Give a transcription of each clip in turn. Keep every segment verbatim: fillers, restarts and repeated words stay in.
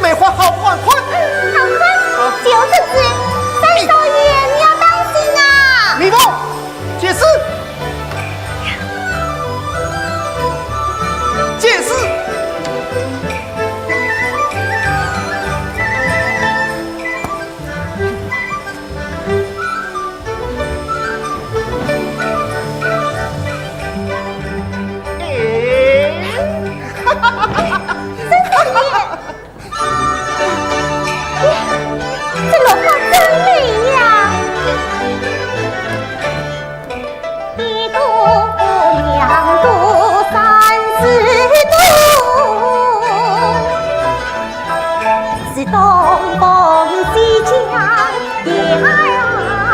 梅花好不好看？好看，就是这。三少爷，你要当心啊！蜜蜂，解释，解释。哎，三少爷。 这落花真美呀！一朵两朵三四朵，是东风西江的儿啊。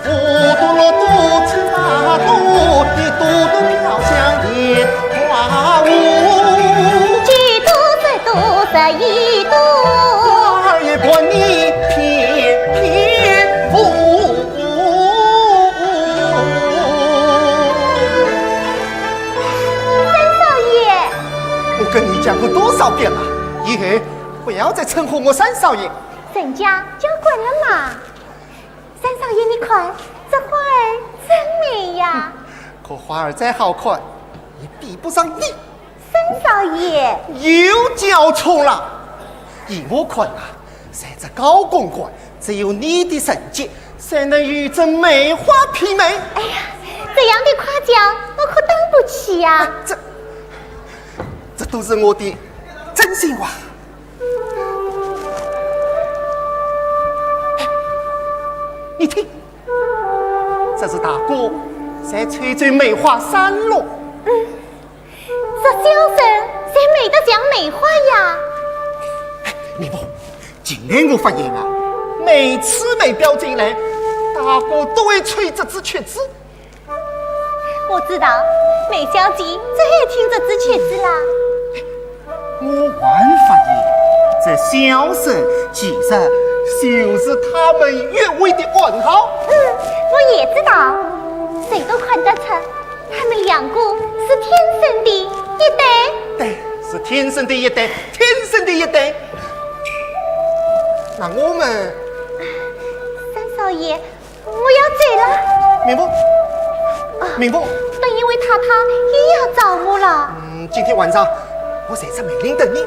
五朵六朵七八朵，一朵朵飘香的花舞。九朵十朵十一朵，花儿也管你翩翩舞。三少爷，我跟你讲过多少遍了，以后不要再称呼我三少爷。人家叫惯了嘛。 三少爷，你看，这花儿真美呀。可花儿再好看，也比不上你。三少爷。又叫错了。依我看啊，在这高公馆，只有你的成绩才能与这梅花媲美。哎呀，这样的夸奖，我可当不起呀。这，这都是我的真心话。 你听，这是大哥在吹吹梅花扇喽。嗯，这箫声才美得像梅花呀。哎，蜜蜂，近来我发现啊，每次梅彪进来，大哥都会吹这支曲子。 我知道，梅小姐最爱听这支曲子啦。我还发现，这箫声其实就是他们约会的暗号。嗯，我也知道，谁都看得出，他们两个是天生的一对。对，是天生的一对，天生的一对。那我们，三少爷， 我要走了。蜜蜂，啊，蜜蜂，本以为太太又要找我了。嗯，今天晚上我在这梅林等你。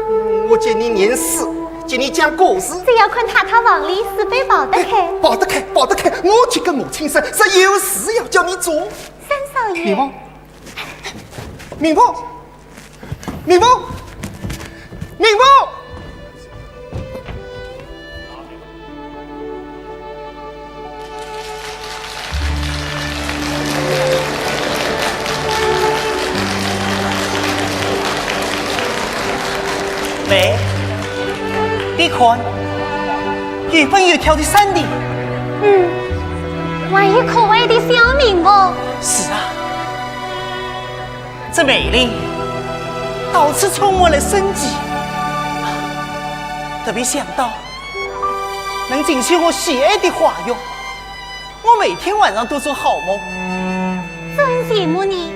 嗯，我给你念诗，给你讲故事。只要看太太房里是否跑得开。哎，跑得开，跑得开，我去跟母亲说，说有事要叫你做。三少爷。蜜蜂，蜜蜂，蜜蜂，蜜蜂。 梅，你看，有蹦有跳的山林。嗯，还有可爱的小蜜蜂。是啊，这梅林到处充满了生机，特别想到 能进去我喜爱的花园，我每天晚上都做好梦。真羡慕你。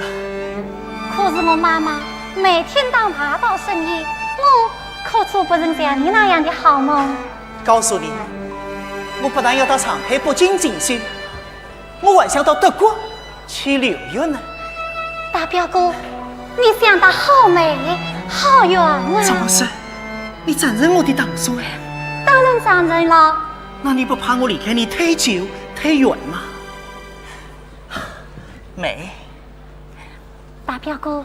可是我妈妈每天打麻道生意，我可做不成像你那样的好梦。告诉你，我不但要到上海、北京进修， 我还想到德国去留学呢。大表哥，你想得好美，好远啊！怎么说？你承认我的打算？当然承认了。那你不怕我离开你太久、太远吗？梅。 大表哥，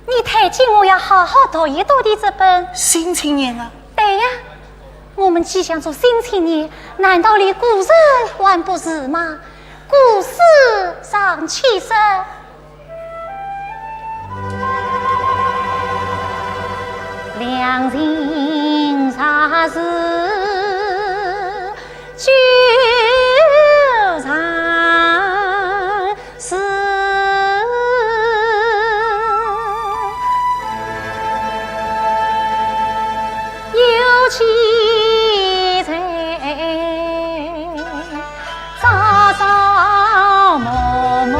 你推荐我要好好读一读的这本《新青年》啊？对呀，我们既然做新青年，难道连古诗还不是吗？古诗尚且说，良禽择食 九成是有其在，朝朝暮暮。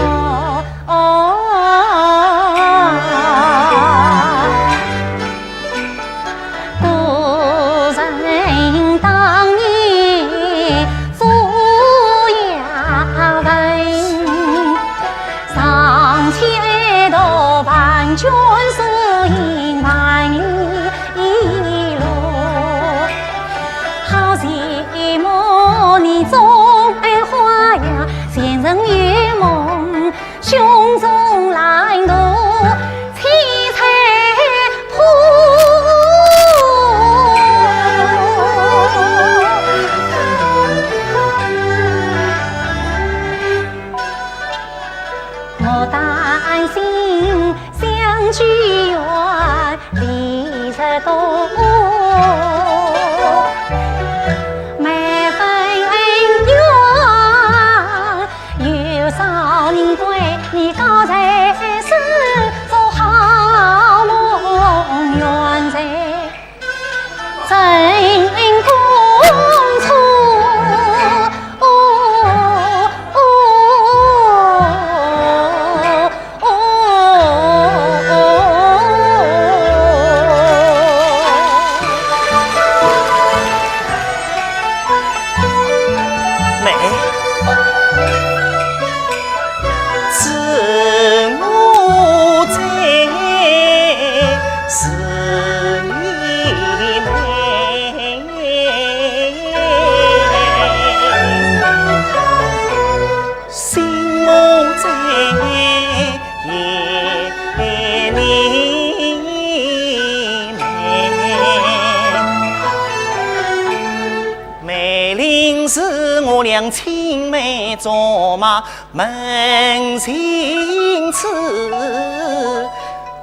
两青梅竹马门前事，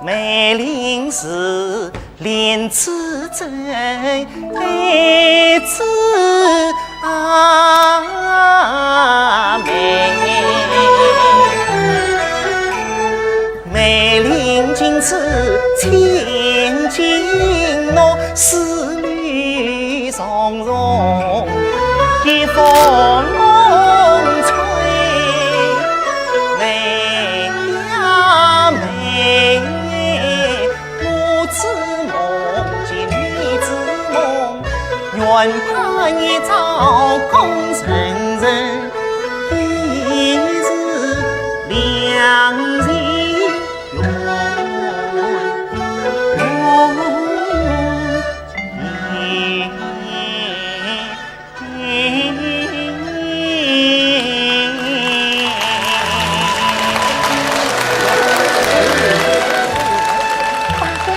梅林寺莲子镇，孩子啊妹。梅林尽是千金屋，思 绿松松，一风吹。妹呀妹，我只梦见你之梦，愿把你照顾成人，一日两情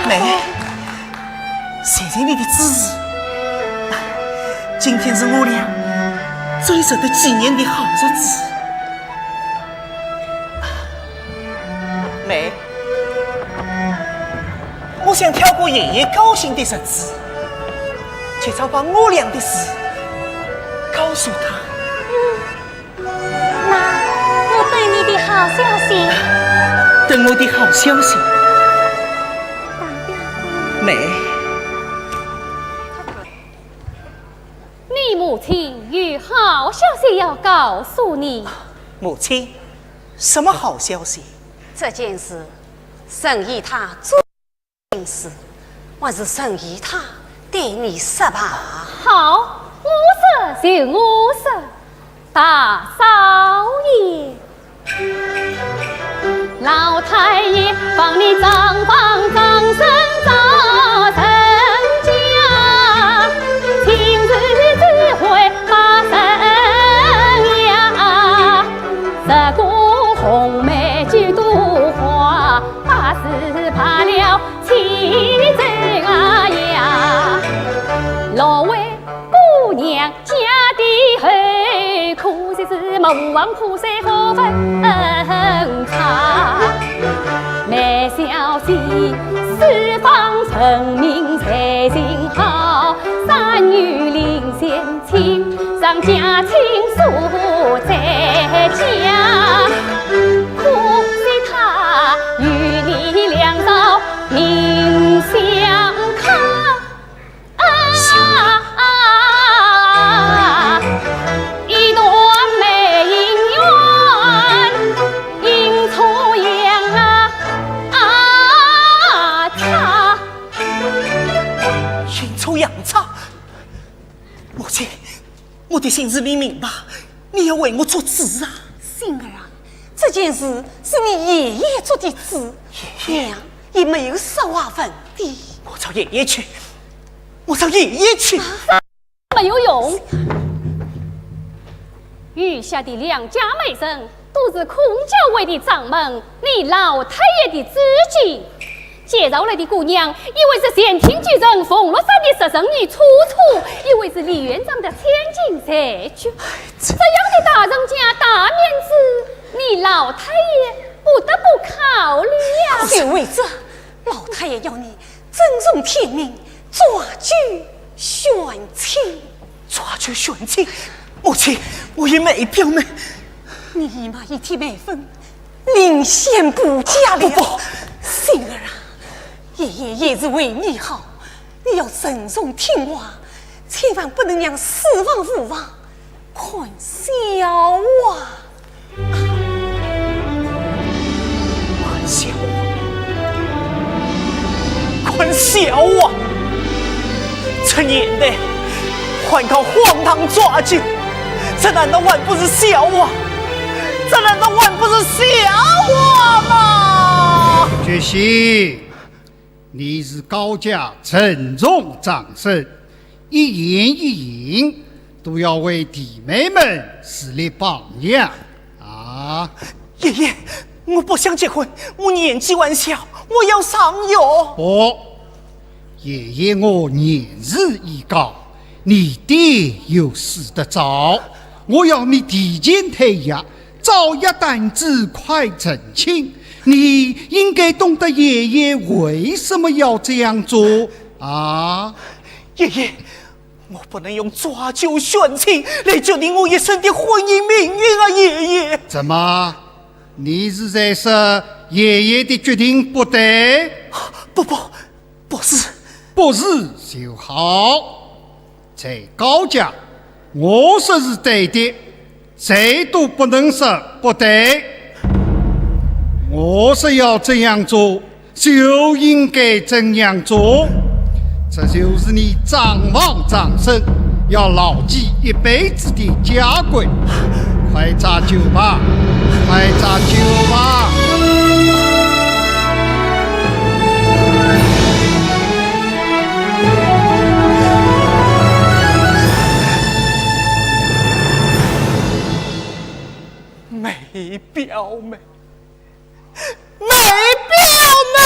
妹，谢谢你的支持。今天是我俩最值得纪念的好日子。 妹，我想挑个爷爷高兴的日子，今朝把我俩的事告诉他。那我等你的好消息。等我的好消息。妹。你母亲有好消息要告诉你。母亲，什么好消息？ 这件事，沈姨她做的事，还是沈姨她对你说吧。好，我说就我说，大少爷。老太爷帮你张房张生找人家，亲自指挥把生呀。 十个红梅几朵花，八字排了七十啊呀。六位姑娘嫁的后，可惜是没无房可睡好分差。梅小姐四方分明才情好，三女林仙 亲，上家亲属在家，可惜她与你梁朝命相克。啊，一段梅姻缘，阴错阳啊，啊，差。阴错阳差？ 母亲，我的心事你明白，你要为我做主啊。心儿啊，这件事是你爷爷做的主，娘也没有说话问题。我找爷爷去，我找爷爷去。没有用。余下的两家媒人都是孔教会的掌门，你老太爷的知己。 介绍来的姑娘，一位是前厅举人冯禄山的私生女楚楚，一位是李元璋的千金赛菊。这样的大人家大面子，你老太爷不得不考虑呀。就为这，老太爷要你珍重天命，抓阄选亲。抓阄选亲？母亲，我已没表妹。你已没一帖媒婚， 林仙不嫁了。不，不。心儿啊，爷爷也是为你好，你要慎重听话，千万不能让四房五房看笑话。看笑话？看笑话？这年代还搞荒唐抓阄，这难道还不是笑话？ 这难道还不是笑话吗？觉醒，你是高家正宗长孙，一言一行都要为弟妹们树立榜样啊！爷爷，我不想结婚，我年纪还小，我要上学。不，爷爷我年事已高，你爹又使得着。我要你提前退学，早学点子，快成亲。你应该懂得爷爷为什么要这样做啊。爷爷，我不能用抓阄选亲来决定我一生的婚姻命运啊，爷爷。怎么？你是在说爷爷的决定不对？不，不，不是。不是就好。 在高家，我说是对的，谁都不能说不对。我说要怎样做，就应该怎样做。这就是你张望张生要牢记一辈子的家规。快抓阄吧，快抓阄吧！ 梅表妹，梅表妹！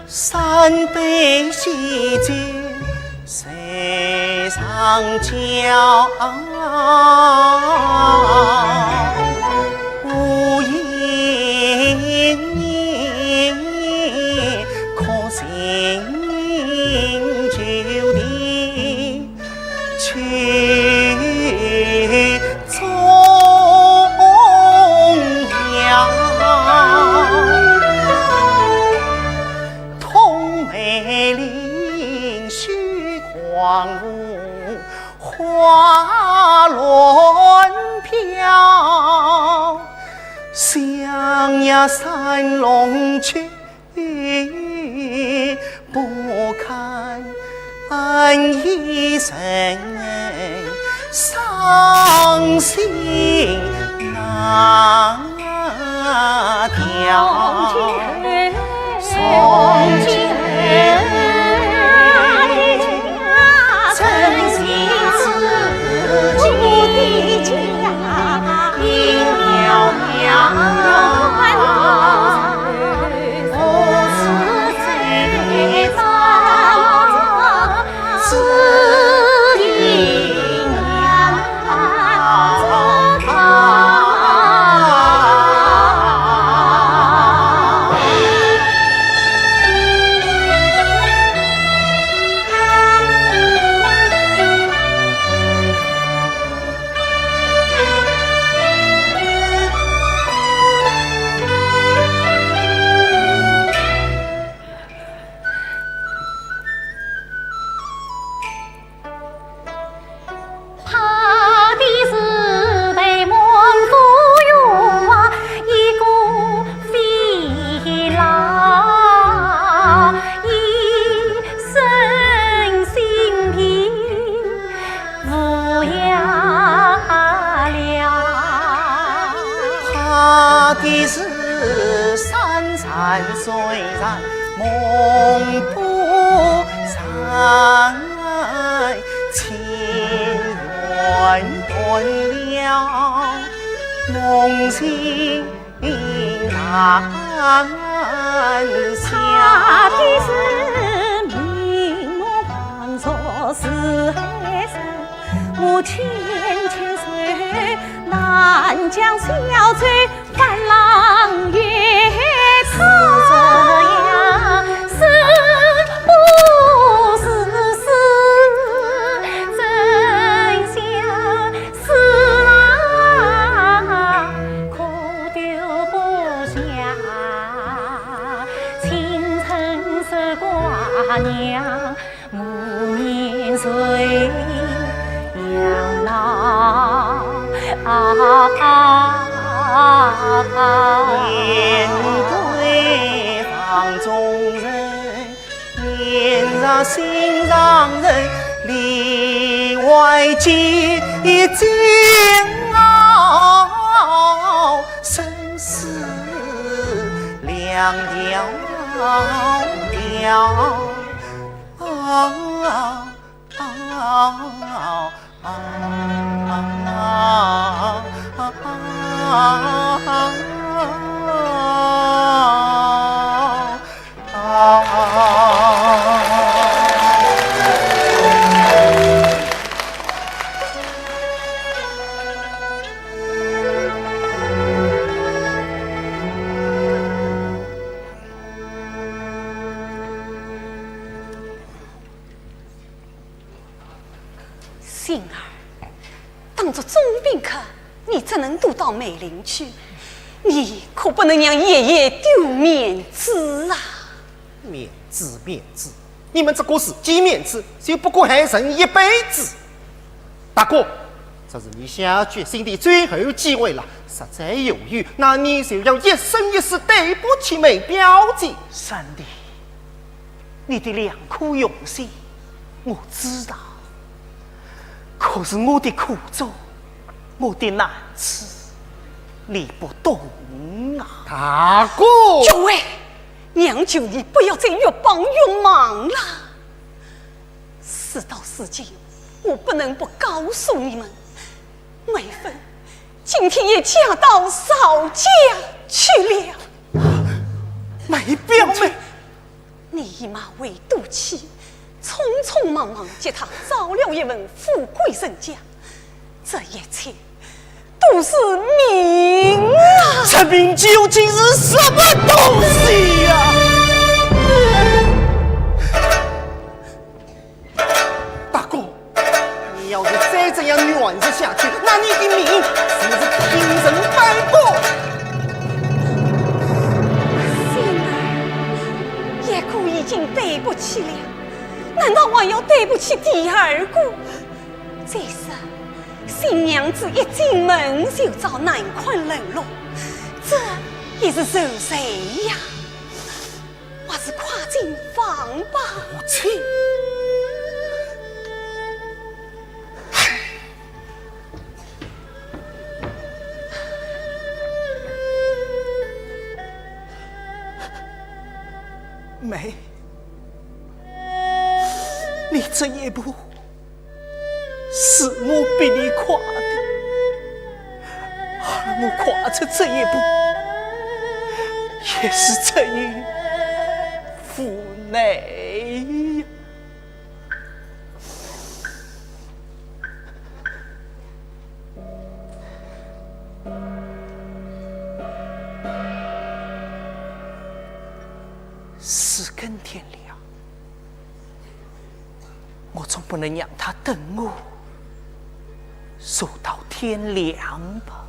三杯喜酒谁上交？无影影，可醒旧的 曲中摇。桐梅临水黄鹂花乱飘，相邀山龙去 不堪一人伤心难调。从前真是自己的家，一条条。 怕的是被梦中有啊，一个飞啦，一身性皮无恙了。怕的是山山水水梦不 山，情缘断了，梦醒难消。他的是明月望着四海山，我牵牵手，南江小舟 伴郎也是这样，是不是是？真相是啊，可丢不下，青春是挂娘 我年岁养老啊，面对房中人，年少心上人，里外间煎熬，生死两条条。 啊啊啊啊啊啊！星儿，当着众宾客，你怎能躲到梅林去？你可不能让爷爷丢面子啊！面子，面子，你们只顾自己面子，就不顾害人一辈子。大哥，这是你下决心的最后机会了，实在犹豫，那你就要一生一世对不起梅表姐。三弟， 你的良苦用心，我知道。可是我的苦衷，我的难处，你不懂啊。大哥！九妹，娘求你不要再越帮越忙了。事到如今，我不能不告诉你们，梅芬今天也嫁到邵家去了。梅宝妹，你以马为赌气，匆匆忙忙给他找了一份富贵人家，这一切都是命啊！这命究竟是什么东西呀？大哥，你要是再这样软弱下去，那你的命是不是定然白过？现在叶姑已经对不起了，难道还要对不起第二个？再说，新娘子一进门就遭男款冷落，这也是受罪呀。 还是快进房吧。母亲。梅，你这一步 是我逼你跨的，而我跨出这一步，也是出于无奈呀。四更天亮， 我总不能让他等我守到天亮吧？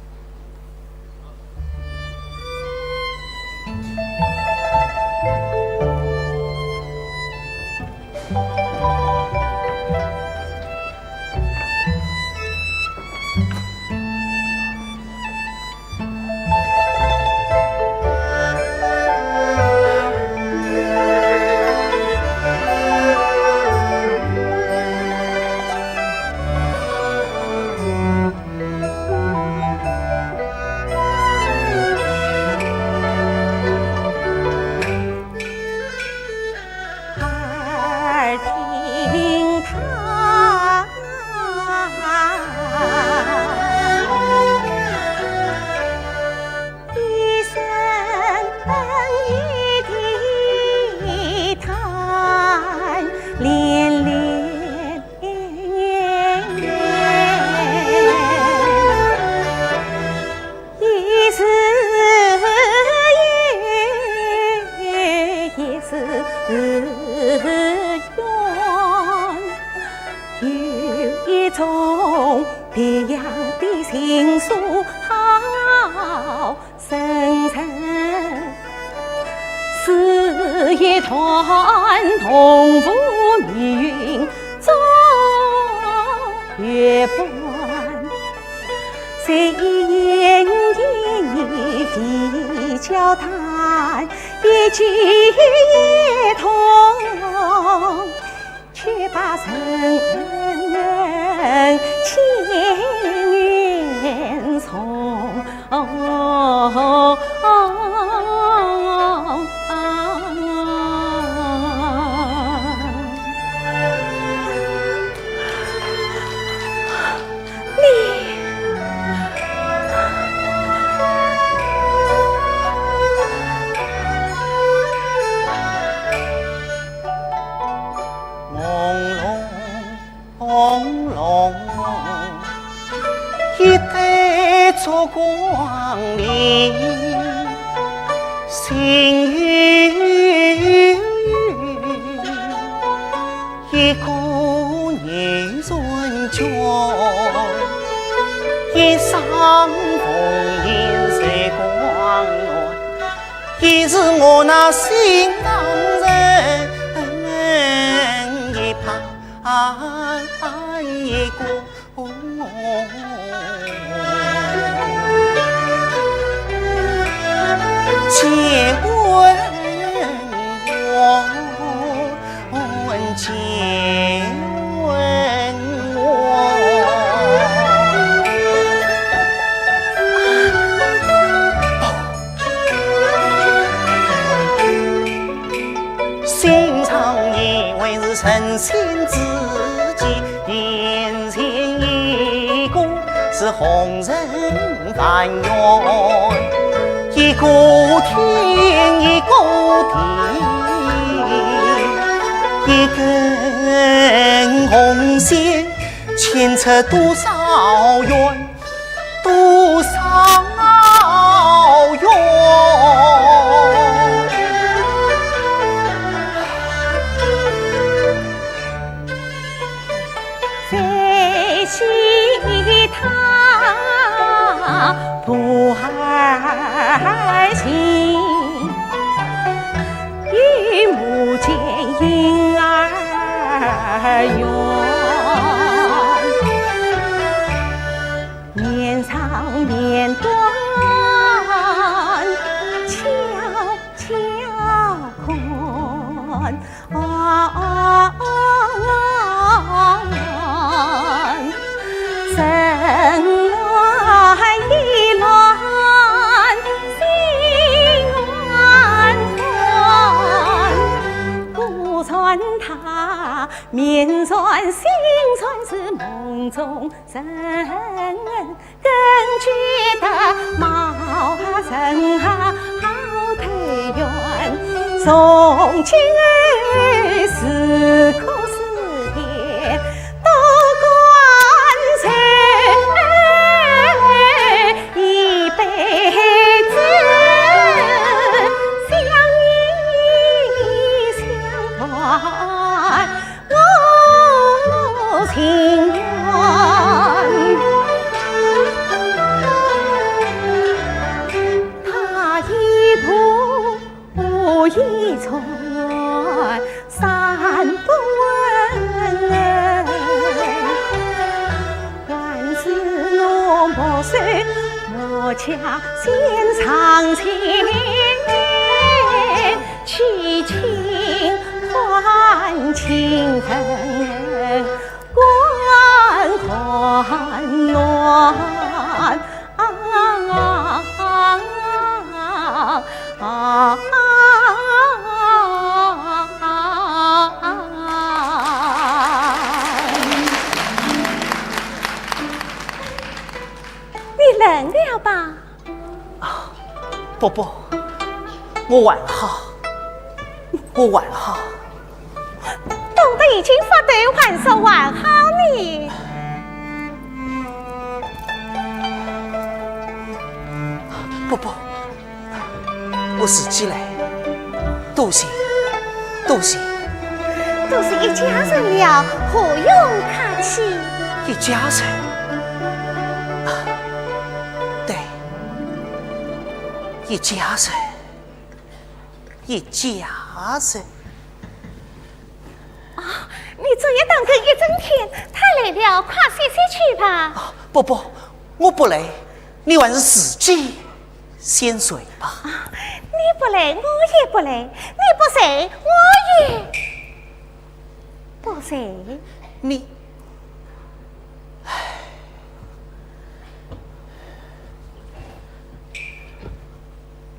但愿一个天一个地，一根红线牵扯多少冤，多少冤。谁知他不爱情，与母见婴儿怨。面上面断，悄悄看。 身乱意乱心乱乱，故传他面善心善是梦中人。 更觉得貌人好忒怨，从今后是苦是甜都关谁，一辈子相依相伴。 我情愿。他一步一船三不稳，还是我莫守莫家先尝情。 凄清换情人，关还乱。啊啊啊啊啊！你冷了吧？ 啊，伯伯，我还好，我还好。冻得已经发抖，还说还好呢？伯伯，我自己来，多谢，多谢。都是一家人了，何用客气？一家人？啊，对， 一家人，一家人。啊，你这也等等一整天，太累了，快歇歇去吧。啊，不，不，我不累，你还是自己先睡吧。啊，你不累，我也不累，你不睡，我也不睡。你，唉。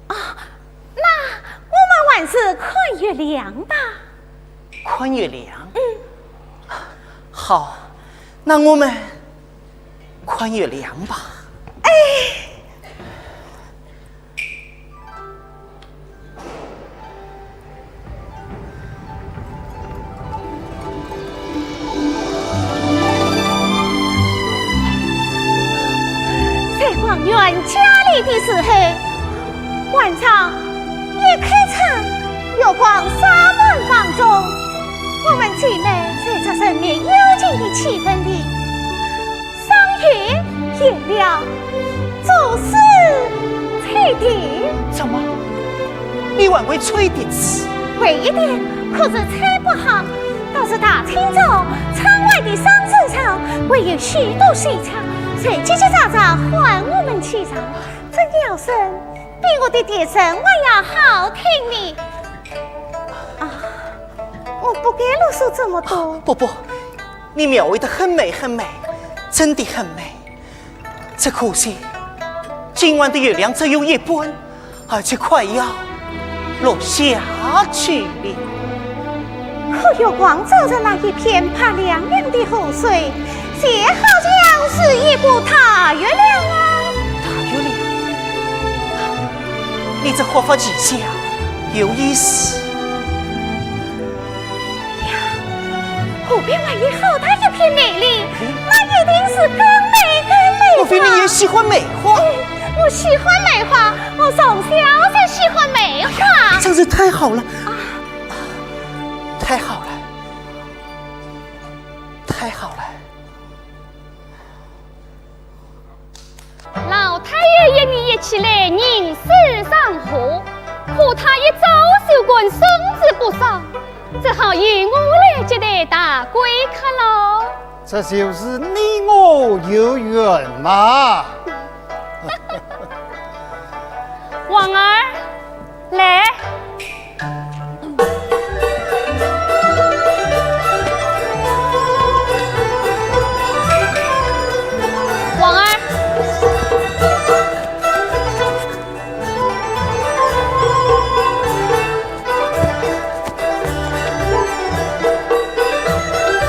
啊，那我们还是看月亮吧。看月亮？嗯。好，那我们看月亮吧。哎。 在广元佳丽的时候，晚上夜开窗，月光洒满房中，我们姐妹在这神秘幽静的气氛里， 赏月、饮料、作诗、吹笛。怎么？你还会吹笛子？会一点，可是吹不好。倒是大清早，窗外的商场上会有许多水车，在叽叽喳喳唤我们起床。这鸟声比我的笛声还要好听呢。啊，我不该啰嗦这么多。不，不， 你描绘得很美很美，真的很美。只可惜，今晚的月亮只有一半，而且快要落下去了。可月光照着那一片白亮亮的河水，却好像是一个大月亮啊！大你这活法奇想，有意思。呀，河边还有好大一片梅林，那一定是更美更美。莫非你也喜欢梅花？哎，我喜欢梅花，我从小就喜欢梅花。真是太好了，太好了，太好了。 老太爷一年一起来人手上河，可他一早休馆，身子不爽，只好由我来接待大贵客喽。这就是你我有缘嘛。王二，来。 王二。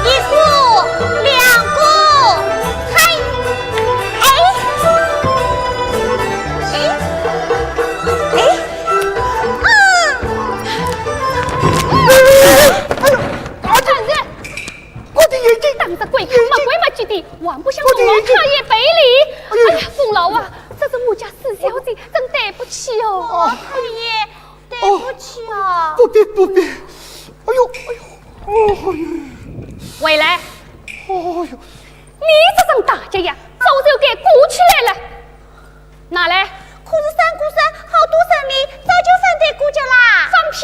一个，两个，嗨，哎，哎，哎。 啊！哎呦，啊，这，我的眼睛！打只鬼看，没规没矩的，还不向我的眼睛！老太爷赔礼。哎呦！哎呀，冯老啊，这是我家四小姐，真对不起哦。老太爷，对不起哦。不必，不必。哎呦，哎呦，哦，哎呦。回来。哦哟。你这张大脚丫，早就该鼓起来了。 拿来。可是三姑三好多三年，早就翻对过脚啦。放屁！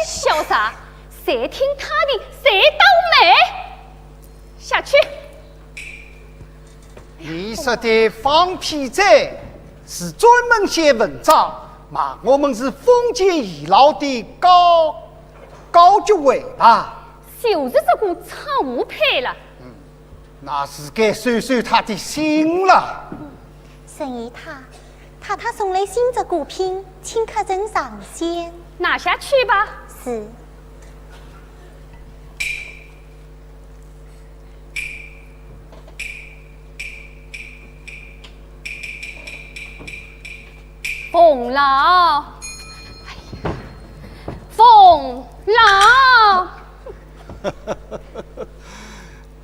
笑啥？谁听他的，谁倒霉。下去。你说的放屁者，是专门写文章，骂我们是封建遗老的高，高级尾巴。就是这个臭胚了。嗯。 那是该收收他的信了。沈姨太，太太送来新折果品，请客人尝鲜。拿下去吧。是。冯老，哎呀，冯老。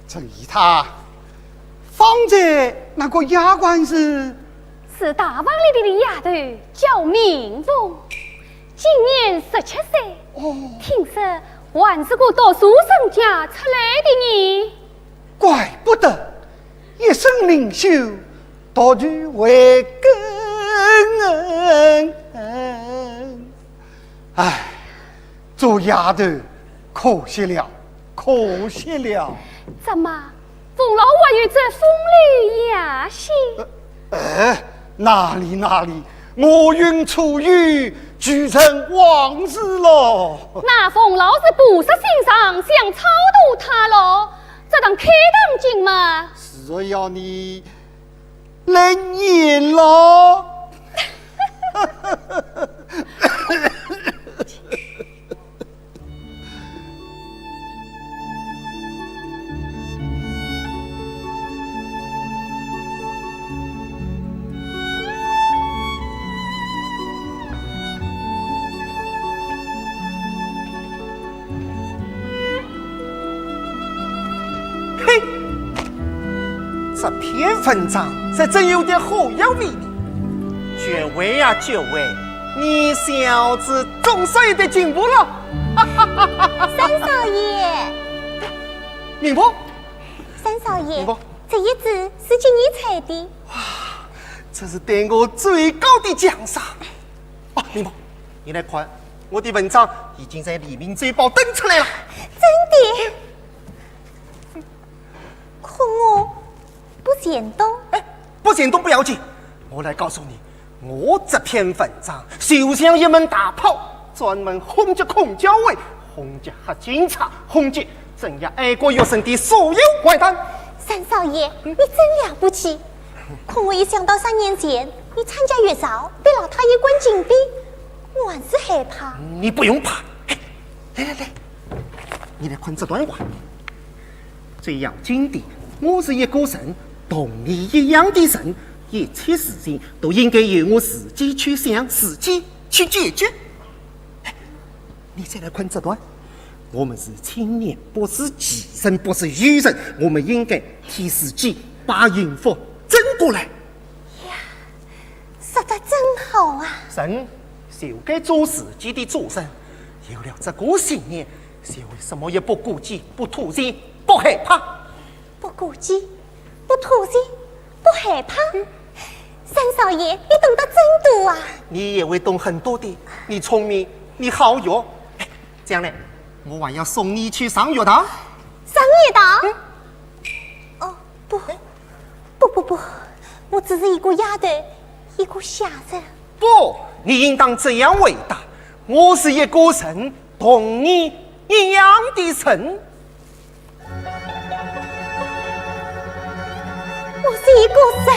陈姨太，方才那个丫鬟是？是大房里的丫头，叫明凤，今年十七岁。哦。听说还是个读书人家出来的呢。怪不得，一身灵秀，独具慧根。唉， 做丫头，可惜了，可惜了。怎么，冯老还有这风流雅兴？呃，呃，哪里哪里，我云初遇，俱成往事喽。那冯老是不识欣赏，想超度他喽？这当开当经嘛。是要你来念喽。嘿，这篇文章是真有点火药味呢。绝味呀，绝味！你小子总算有点进步了。三少爷。明凤。三少爷，明凤。这一枝是给你采的。哇，这是对我最高的奖赏。哦，明凤，你来看，我的文章已经在《黎民周报》登出来了。真的？可我不见得。哎，不见得不要紧，我来告诉你，我这篇文章就像一门大炮，专门轰击孔教委，轰击黑警察，轰击镇压爱国学生的所有坏蛋。三少爷，你真了不起。可我一想到三年前你参加学潮，被老太爷关禁闭，我还是害怕。你不用怕。哎，来来来，你来看这段话。最要紧的，我是一个人，同你一样的人，一切事情都应该由我自己去想，自己去解决。哎，你再来看这段，我们是青年，不是寄生，不是愚人，我们应该替自己把幸福争过来。呀，说得真好啊！人就该做自己的主人，有了这个信念，就会什么也不顾忌、不妥协、不害怕。不顾忌，不妥协，不害怕。三少爷，你懂得真多啊！你也会懂很多的，你聪明，你好学。哎，这样呢，我还要送你去上学堂。上学堂？哦，不，不不不，我只是一个丫头，一个下人。不，你应当这样回答：我是一个人，同你一样的人。我是一个人，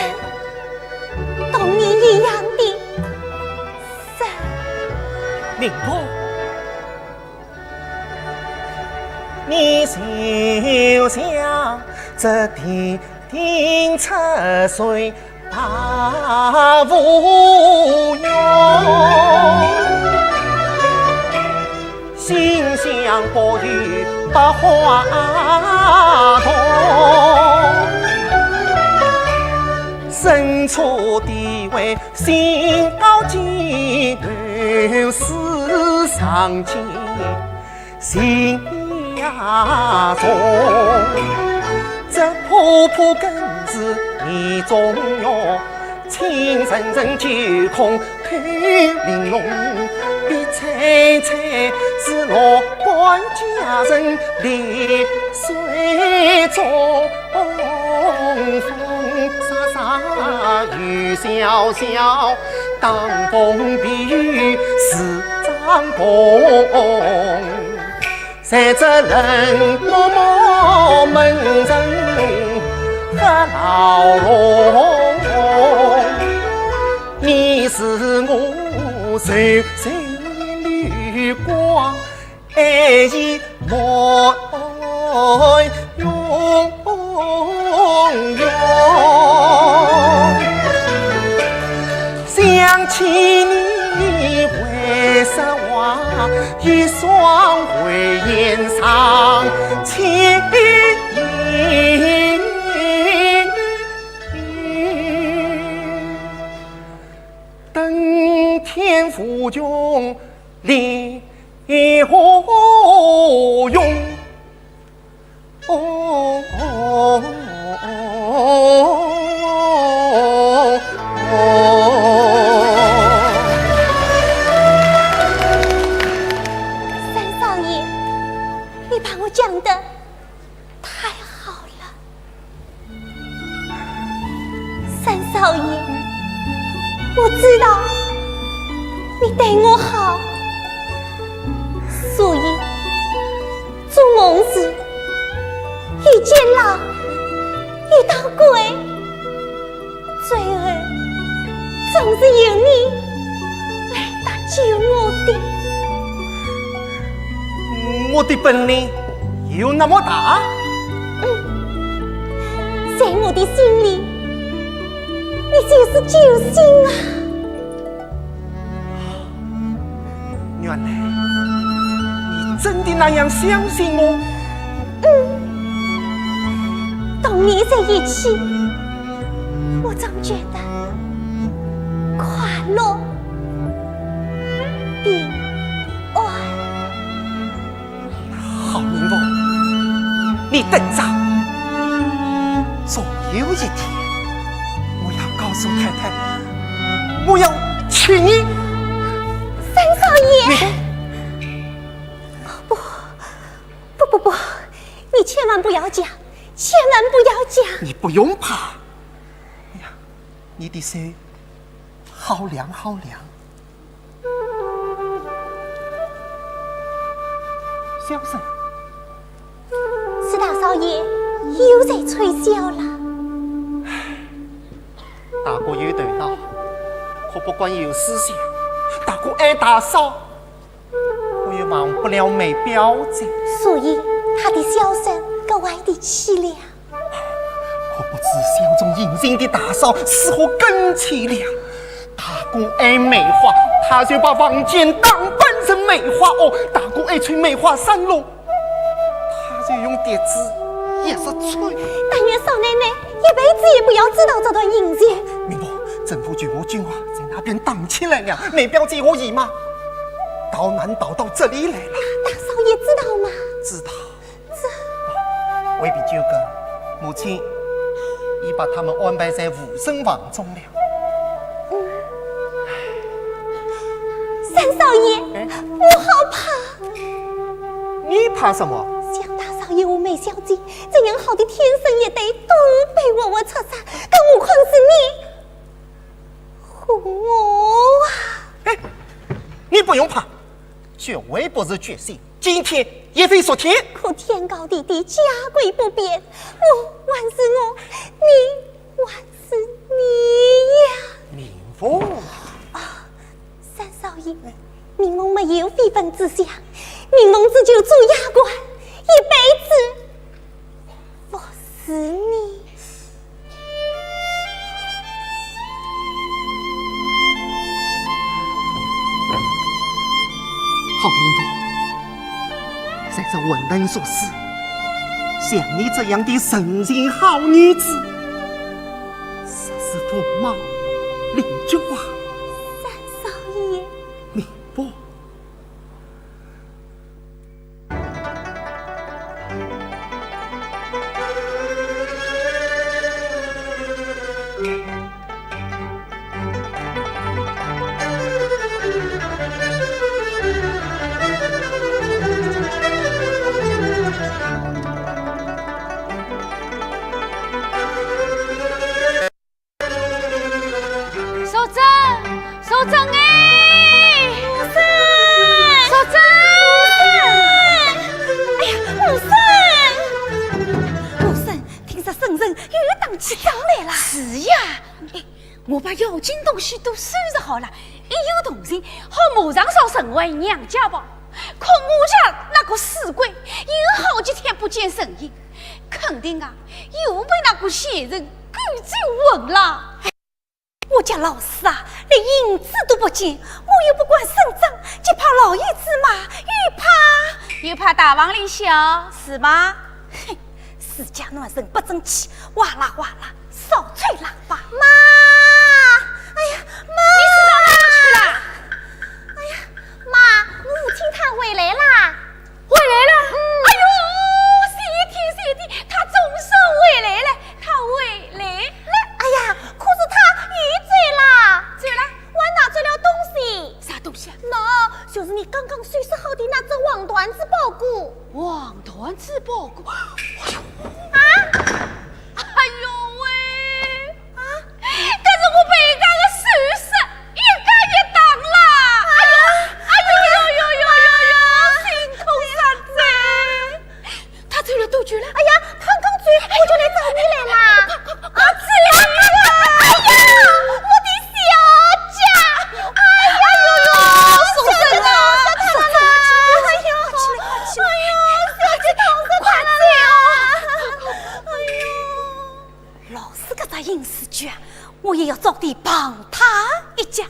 同你一样的人。明白。你就像这天顶出水大无用，心向不与百花同。身处地位心高见，头似上天心也重。这婆婆更是你中用，亲人人九孔透玲珑，比采采是落半家人丽水中。 风风沙沙雨潇潇，当风避雨是张弓。在这冷漠漠门人和牢笼，你是我柔情绿光。 爱意莫用用。想起你为啥话，一双慧眼常牵引。登天无穷力 何用？哦哦哦哦哦！三少爷，你把我讲的太好了。 三少爷，我知道你对我好，所以做梦时遇见狼，遇到鬼，最后总是由你来搭救我的。我的本领有那么大？ 在我的心里，你就是救星啊！原来你真的那样相信我？嗯，同你在一起，我总觉得快乐、平安。 郝明凤，你等着，总有一天，我要告诉太太，我要娶你。三少爷，你不，不不不，你千万不要讲，千万不要讲。你不用怕。哎呀，你的手好凉好凉。 小生，是大少爷又在吹箫了。大哥有头脑，可不敢有私心。大哥爱大嫂，我也忘不了梅宝珍。所以他的箫声格外的凄凉。 可不是小众隐形的大嫂，是何更凄凉。大哥爱梅花，他就把房间打扮成梅花屋，大哥爱吹梅花三弄，他就用笛子一直吹。但愿少奶奶一辈子也不要知道这段姻缘。明婆，政府救我军啊，在那边打起来了，梅表姐和姨妈逃难逃到这里来了。大嫂也知道吗？知道。这……回避酒个，母亲，已把他们安排在无人房中了。三少爷，哎。我好怕。你怕什么？想大少爷和梅小姐这样好的天生一对，都被我活捉杀，更何况是你和我啊！哎，你不用怕，绝味不是决心，今天也非昨天。可天高地低，家规不变，我还是我，你还是你呀。明凤。啊，三少爷，明凤没有非分之想，明凤只求做丫鬟，一辈子服侍你。好名头，在这混沌俗世，像你这样的人情好女子，实是凤毛麟角啊！三少爷。明凤。 淑珍，淑珍哎！无生！淑珍！哎呀，无生！无生，听说圣人又打起仗来了。是呀，哎，我把要紧东西都收拾好了，一有动静，好马上上城回娘家吧。可我家那个死鬼，有好几天不见人影，肯定啊，又被那个贱人勾走魂了。 我家老四啊，连影子都不见，我又不敢声张，只怕老爷子骂，又怕……又怕大房里响，是吗？哼，自家男人不争气，哇啦哇啦，少吹喇叭。妈！哎呀，妈！你是到哪里去了？哎呀，妈，我父亲他回来啦。 回来了？嗯。哎呦，谢天谢地，他总算回来了，他回来了。哎呀，可是他又走了。走了？还拿走了东西。啥东西啊？喏，就是你刚刚收拾好的那只黄缎子包裹。黄缎子包裹？哎呦，啊？哎呦喂！ 啊？搿是我被伊家个首饰，一家一档啦！哎呦，哎呦呦呦呦呦，心痛煞哉！他走了多久了？哎呀，刚刚走，我就来找你来啦！快快快快，啊，走啊！哎呀，我的小脚！哎呀呦呦，小脚啊，小脚啊！哎呦，快起来，快起来！哎呦，小脚疼死他了啦！哎呦。 老四搿只阴司鬼啊，我也要早点碰他一脚。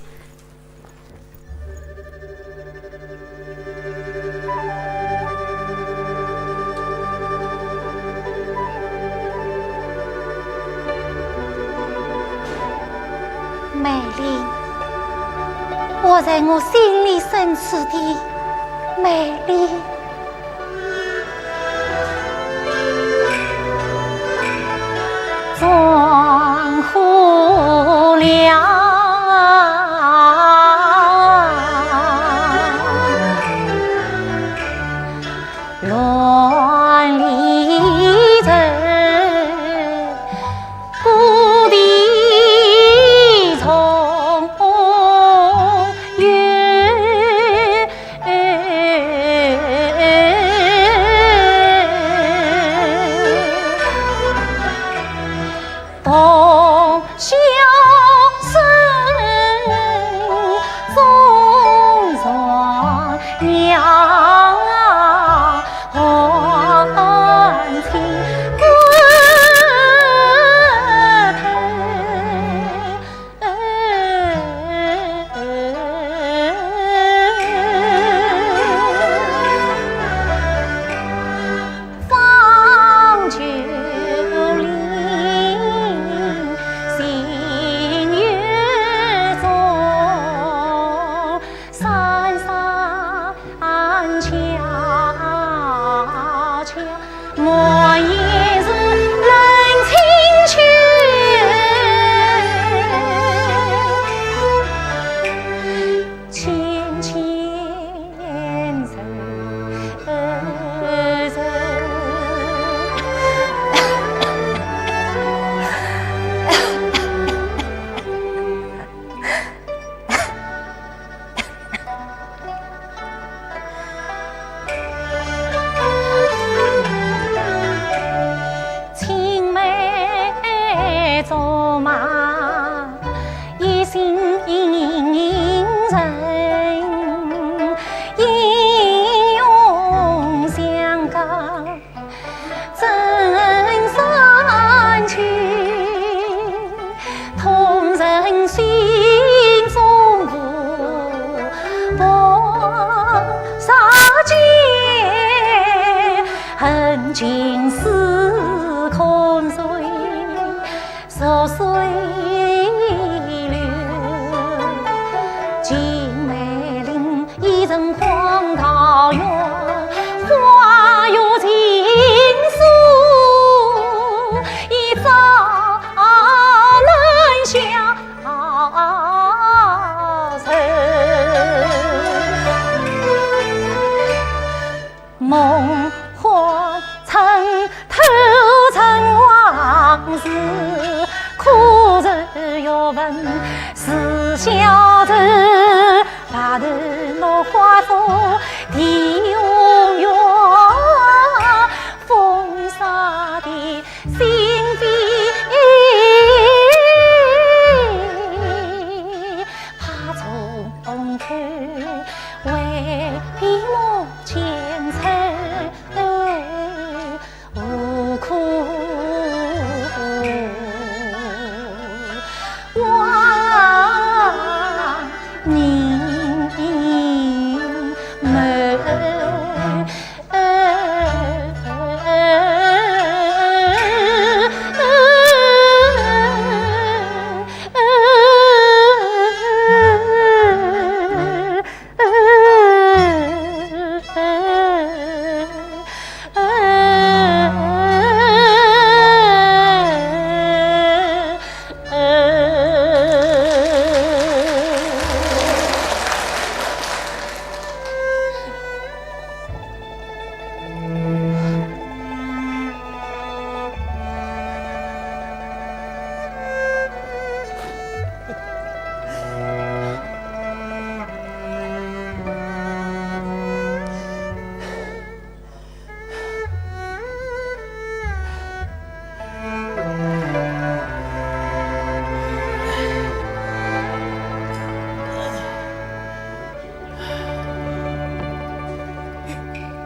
梅林，活在我心里深处的梅林。金梅林，一人荒桃源，花月情书，一朝难消愁。 梦魂曾偷成往事，可是又闻是小楼白头落花飞，地无缘，风沙的心飞。 怕从头为闭目千愁无苦望凝眉。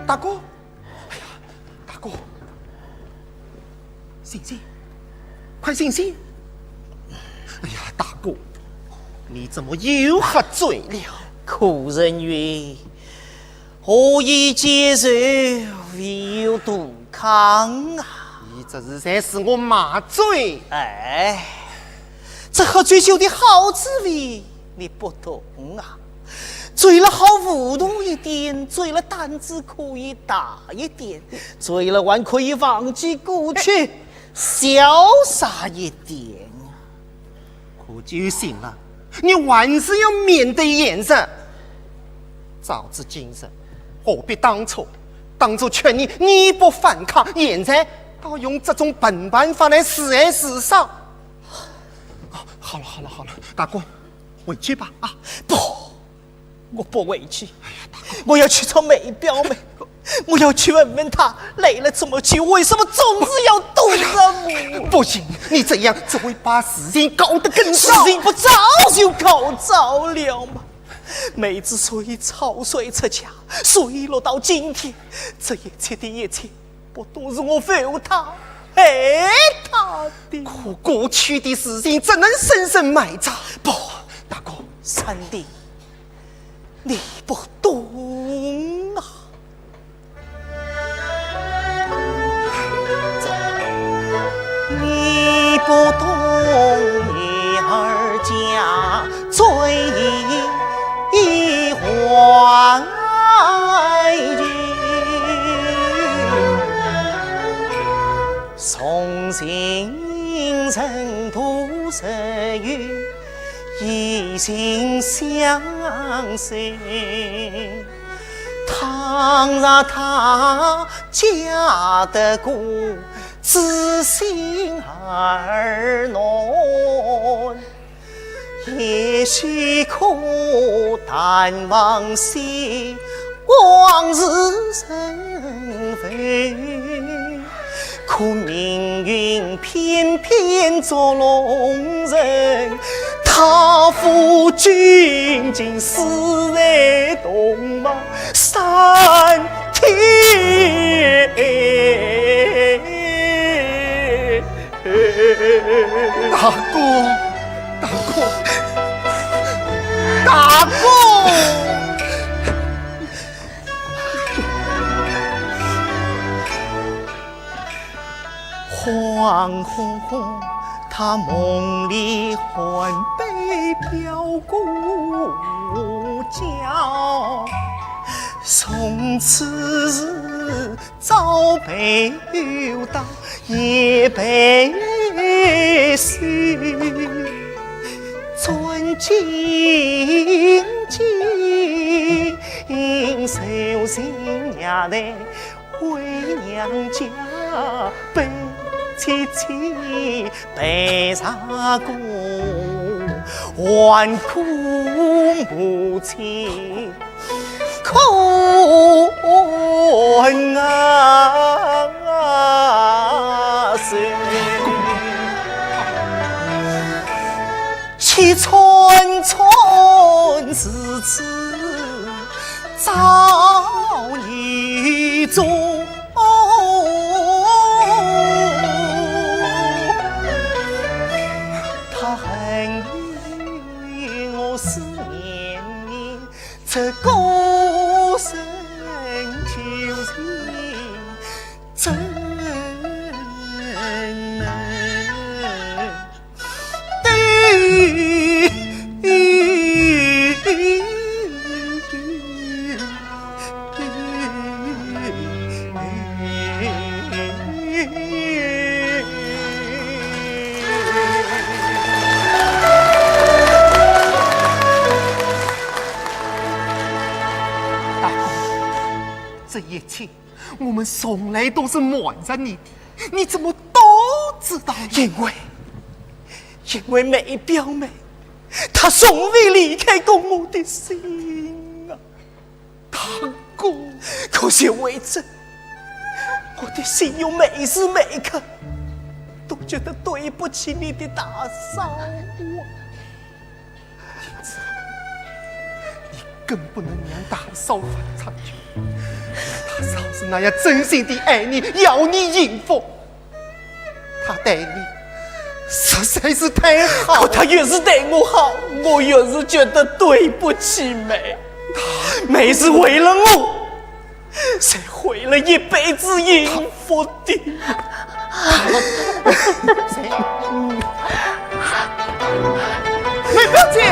大哥，哎呀，大哥，醒醒，快醒醒！哎呀，大哥，你怎么又喝醉了？古人云： 何以解愁，唯有杜康啊。你这是在使我骂醉。哎，这喝醉酒的好滋味，你不懂啊。醉了好糊涂一点，醉了胆子可以大一点，醉了还可以忘记过去，潇洒一点。 可酒醒了，你还是要面对现实。早知今日，何必当初？当初劝你，你不反抗，现在倒用这种笨办法来自爱自伤。哦，好了，好了，好了，大哥，回去吧，啊！不， 我不回去，我要去找梅表妹，我要去问问她来了这么久，为什么总是要躲着我？不行，你这样只会把事情搞得更糟。事情不早就搞糟了吗？梅子虽草率出嫁，虽落到今天，这一切的一切，不都是我负她、害她的吗？可过去的事情怎能深深埋葬？不，大哥，三弟， 你不懂啊。你不懂你儿家最坏情，从今人都是有 以心相惜。倘若她嫁得过知心二男，也许可淡忘些往事尘封。 可命运偏偏捉弄人，她负君情，死在洞房山亭。大哥，大哥，大哥！ 恍惚，她梦里还被表哥从此是朝陪到夜陪，转进京，受新娘的回娘家悲戚戚。 悲茶过，还苦母亲空啊谁。气喘喘如此朝雨中。 他恨我思念你，这个人究竟怎能 大哥，这一切我们从来都是瞒着你的，你怎么都知道了？因为，因为梅表妹，她从未离开过我的心啊。大哥，可是为此，我的心有每时每刻都觉得对不起你的大嫂啊。 你更不能让大嫂犯差错。大嫂是那样真心地爱你，要你幸福，她待你实在是太好了。可她越是待我好，我越是觉得对不起梅。梅是为了我，才毁了一辈子幸福的。 梅表姐，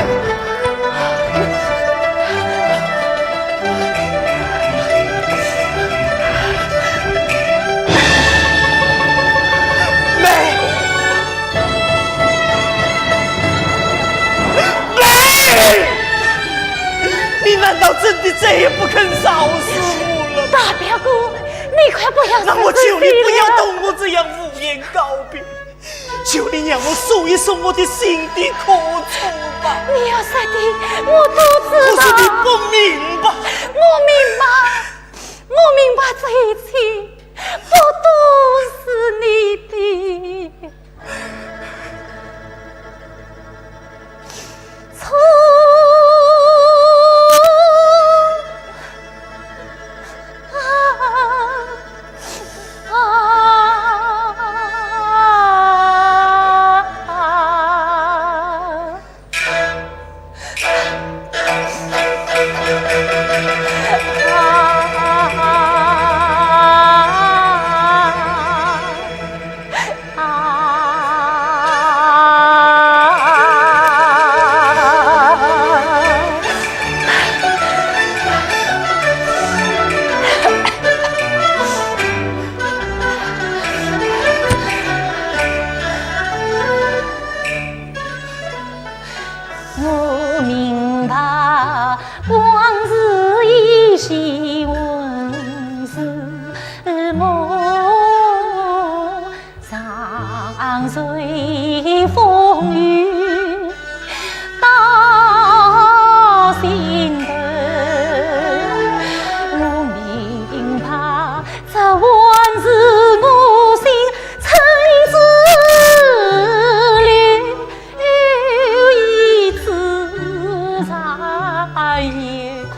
梅，梅，你难道真的再也不肯饶恕我了？大表哥，你快不要，那我求你不要同我这样无言告别。 求你让我诉一诉我的心底苦楚吧。你要说的，我都知道。可是你不明白。我明白，我明白这一切不都是你的错。 我明白，往事依稀，魂似梦。 常随风雨到心头。我明白，这往事我心春之里，一次再也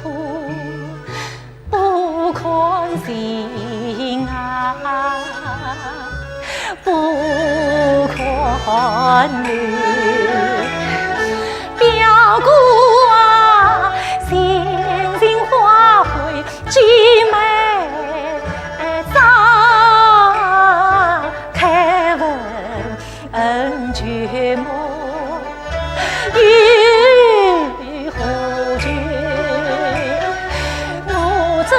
苦。 不堪心啊，不堪流。表哥啊，闲情花会几眉张，开问 恩旧梦，又何求？我这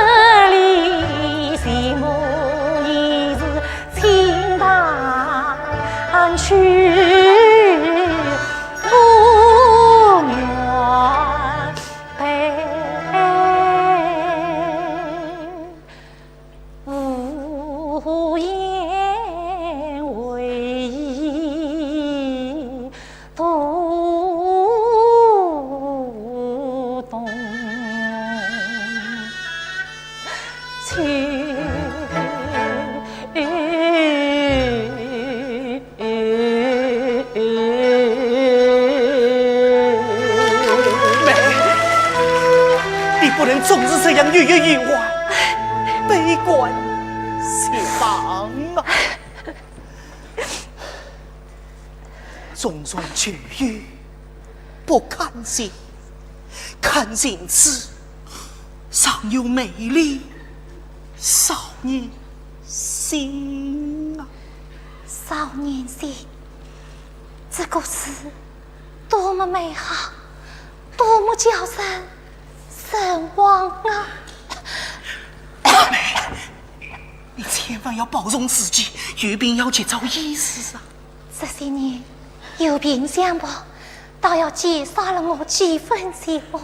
你不能总是这样郁郁寡欢、悲观绝望啊！纵然旧友不堪情，堪情此，尚有美丽少年心啊！少年心，这个词多么美好，多么叫人神往啊！你千万要保重自己，有病要及早医治啊！这些年有病相伴，倒要减少了我几分寂寞。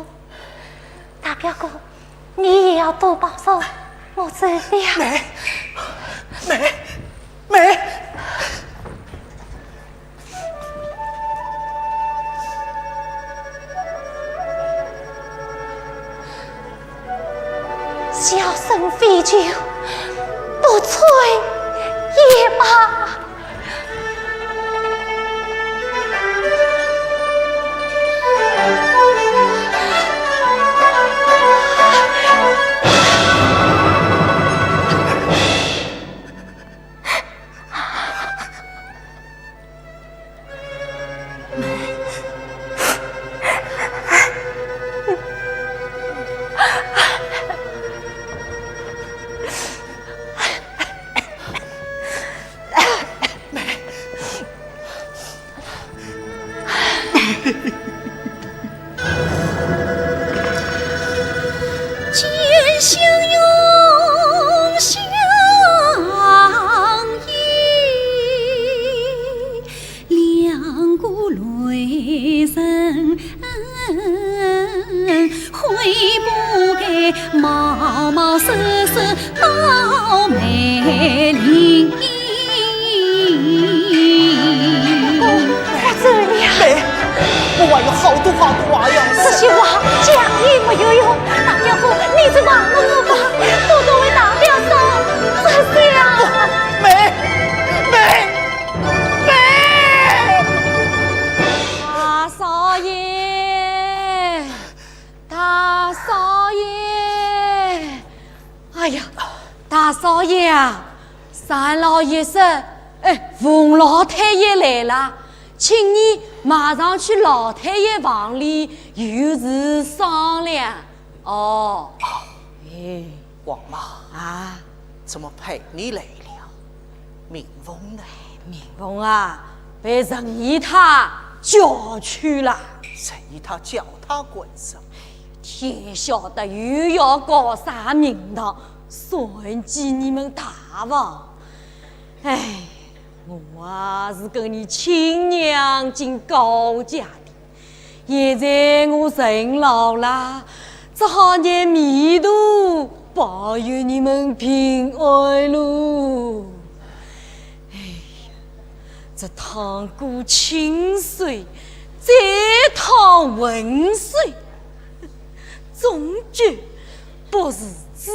大表哥，你也要多保重，我走了。梅，梅，梅！小生非酒，不醉也罢。我走了。梅，我还有好多好多话要说。这些话讲也没有用，大表哥，你就放了我吧，我都为大表嫂着想。梅，梅，梅！大少爷，大少爷。 哎呀，大少爷啊，单老爷说，哎，冯老太爷来了，请你马上去老太爷房里有事商量。哦，哎，王妈，啊，怎么陪你来了？明凤呢？明凤啊，被陈姨太叫去了。陈姨太叫她干什么？ 天晓得又要搞啥名堂，算计你们大房。哎，我啊是跟你亲娘亲高家的，现在我人老了，只好念米肚保佑你们平安喽。哎呀，这趟过清水，再趟浑水， 终究不是滋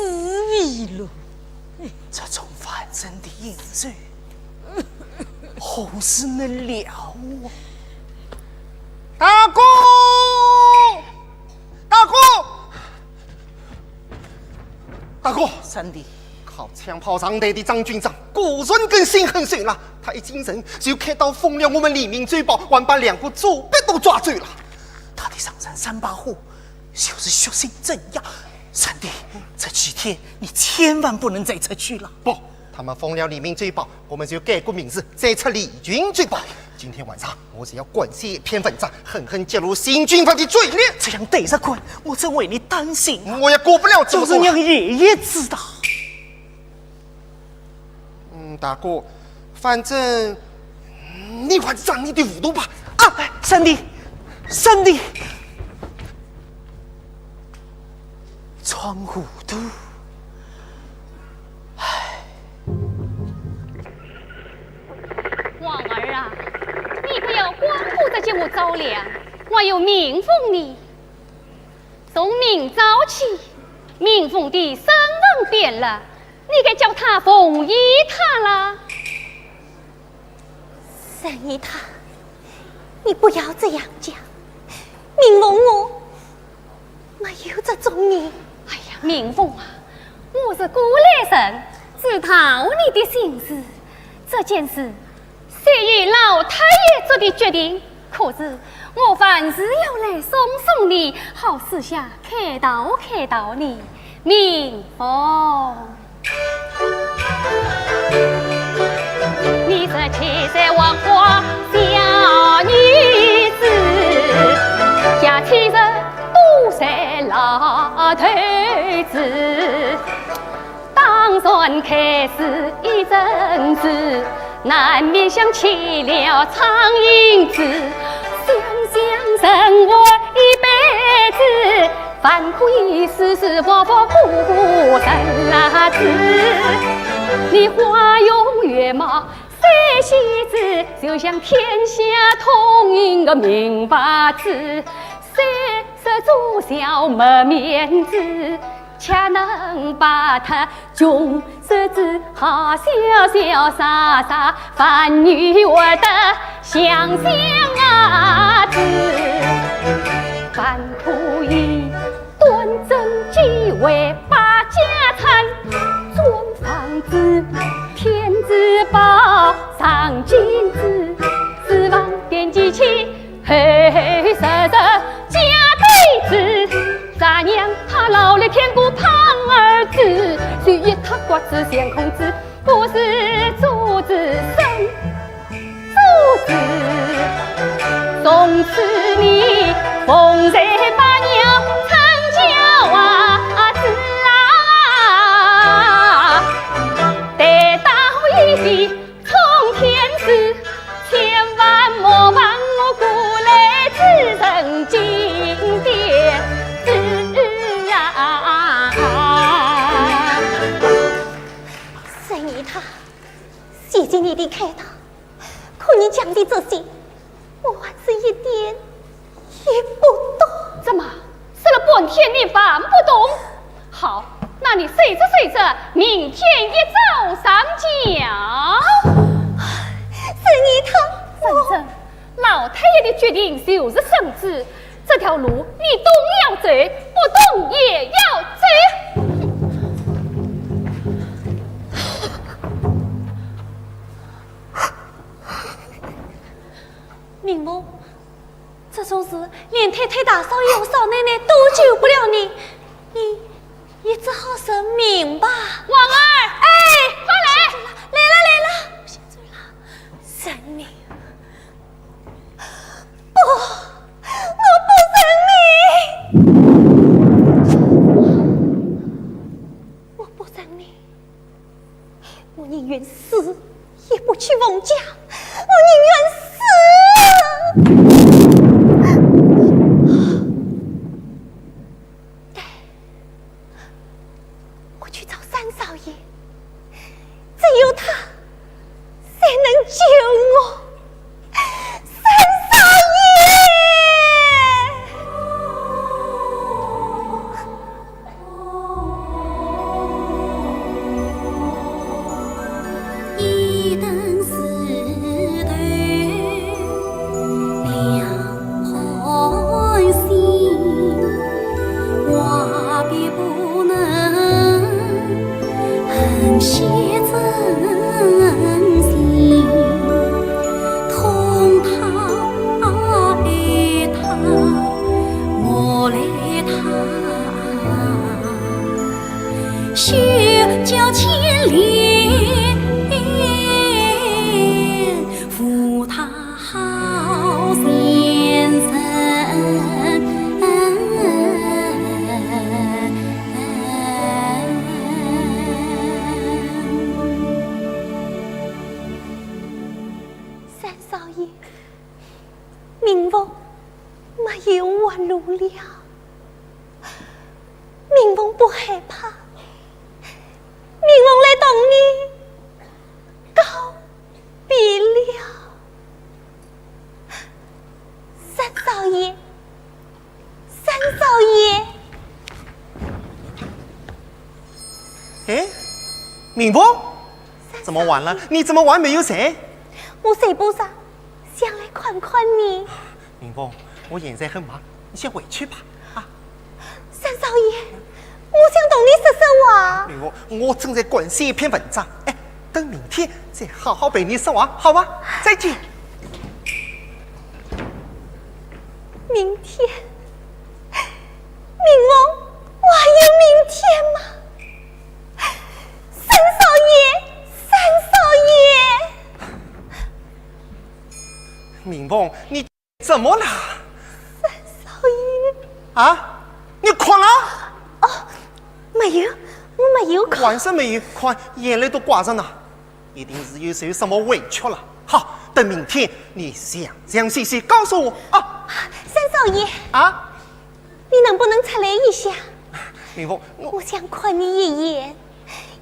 味喽。这种反正的应酬，何时能了啊？大哥，大哥，大哥，三弟，靠枪炮上台的张军长果然跟心狠手辣，他一进城就开刀封了我们黎民周报，还把两个左伯都抓走了。他的上山三把火 就是血性镇压。三弟，这几天你千万不能再出去了。不，他们封了黎民周报，我们就改过名字，再出黎军周报。今天晚上我就要撰写一篇文章，狠狠揭露新军阀的嘴脸。这样对着干，我真为你担心啊。我也顾不了这么多了。都是让爷爷知道。嗯，大哥，反正你还是仗你的糊涂吧。啊，三弟，三弟，装糊涂。王儿啊，你不要光顾着给我着凉，还有明凤呢。从明朝起，明凤的生变了，你该叫他凤仪他了。沈姨太，你不要这样讲，明凤我没有这种人。哎呀，明凤啊，我是过来人，知道你的心事。这件事虽然老太爷做的决定，可是我还是要来送送你，好私下开导开导你。 明凤。你十七岁黄花小女子，家亲人都是老头子。打算开始一阵子，难免想起了苍蝇子，想想生活一辈子， 烦苦一世事，服服苦人啦子。你花容月貌三喜子，就像天下通行个名牌子。虽是做小没面子，却能把他穷日子好潇潇洒洒，烦女活得像像伢子。烦苦一 端正机会把家产，装房子，添珠宝，上金子，书房点几起，厚厚实实加倍子。咱娘她劳力添个胖儿子，谁一塌刮子嫌空子，不是做子生 做子。从此你凤在把娘参教啊子啊，得到一个冲天子，千万莫忘我过来之人金殿子啊。沈姨太，谢谢你的开导。 可你讲的这些，我还是一点也不懂。怎么，说了半天你还不懂？好，那你睡着睡着，明天一早上讲。沈姨太，我……反正老太爷的决定就是圣旨， 这条路你懂要走，不懂也要走。明凤，这种事连太太大少爷和少奶奶都救不了你，你，你只好认命吧。王二，哎，快来！来了，来了，我先走了。认命。 不，我不认命。我不认命，我宁愿死也不娶凤家，我宁愿死。对，我去找三少爷，只有他 才能救我，三少爷。三少爷，明凤没有活路了。明凤不害怕，明凤来同你告别了。三少爷，三少爷。明凤，怎么晚了？你怎么还没有睡？我睡不着，想来看看你。明凤，我现在很忙，你先回去吧。啊，三少爷，我想同你说说话。明凤，我正在撰写一篇文章，哎，等明天再好好陪你说话，好吗？再见。明天，明凤，我还有明天吗？三少爷，三少爷。明凤，你怎么了？三少爷。啊？你哭了？哦，没有，我没有哭。为什么没有哭？眼泪都挂着呢，一定是有受什么委屈了。好，等明天你详详细细告诉我啊。三少爷。啊？ 你能不能出来一下？明凤，我……我想看你一眼，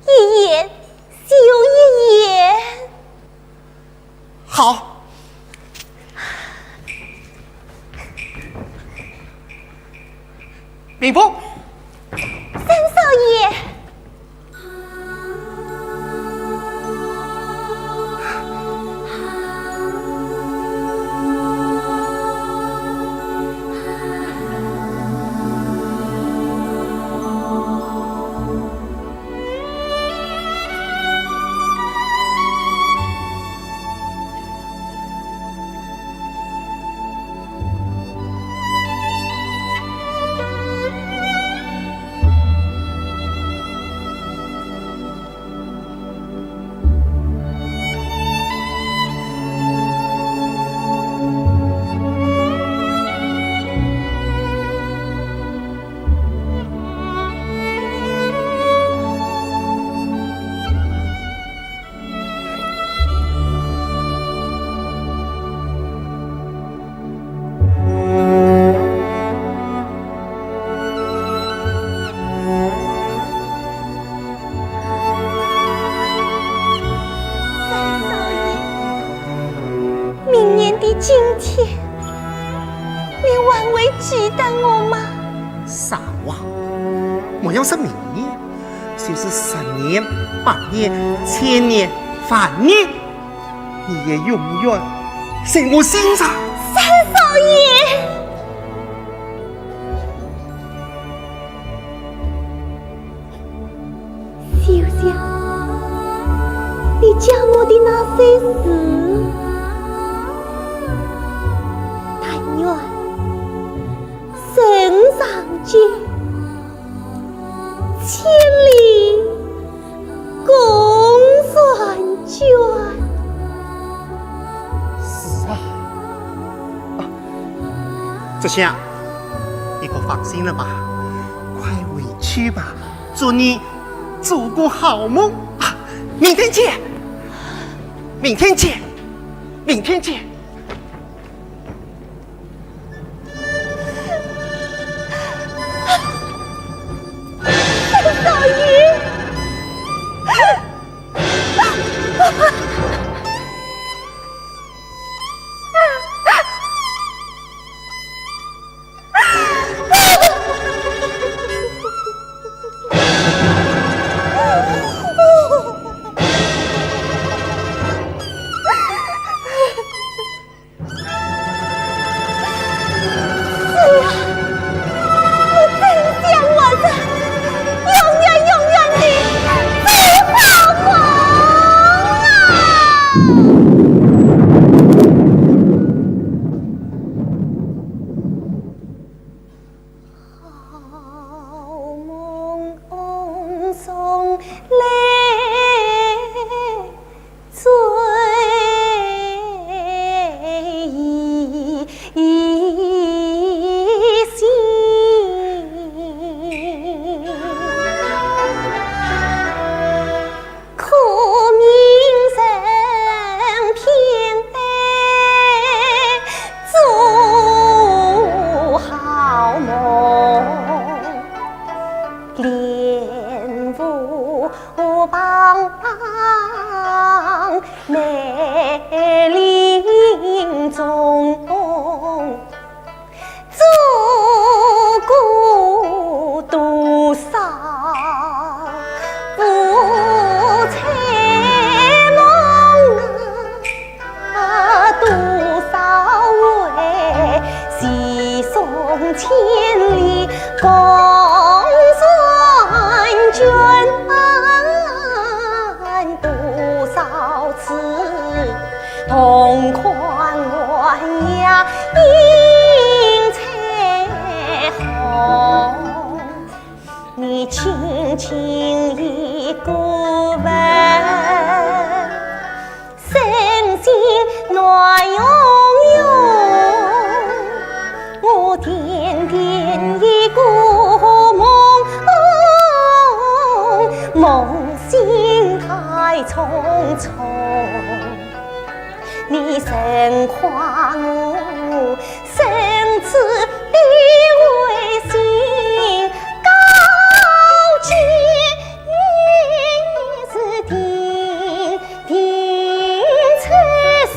一眼就一眼。好。明凤。三少爷。 三少爷，明年的今天，你还会记得我吗？啥话？我要是明年，就是十年、百年、千年、万年， 你也永远在我心上。三少爷！就像你教我的那些字，但愿人常见， 千里共婵娟。是啊。啊，这下你可放心了吧？快回去吧，祝你做个好梦啊！明天见，明天见，明天见。 少爷！是啊，我真想活着，永远永远地做好梦啊！好梦中来 醉意醒。可命人偏爱做好梦。 莲舞旁，梅林中，做过多少无卷多少次，同款寒夜映彩虹。你轻轻一个吻， 身心暖融融，我点点一个梦，梦醒太匆匆。你曾夸我生死必为情，高见你是定 定千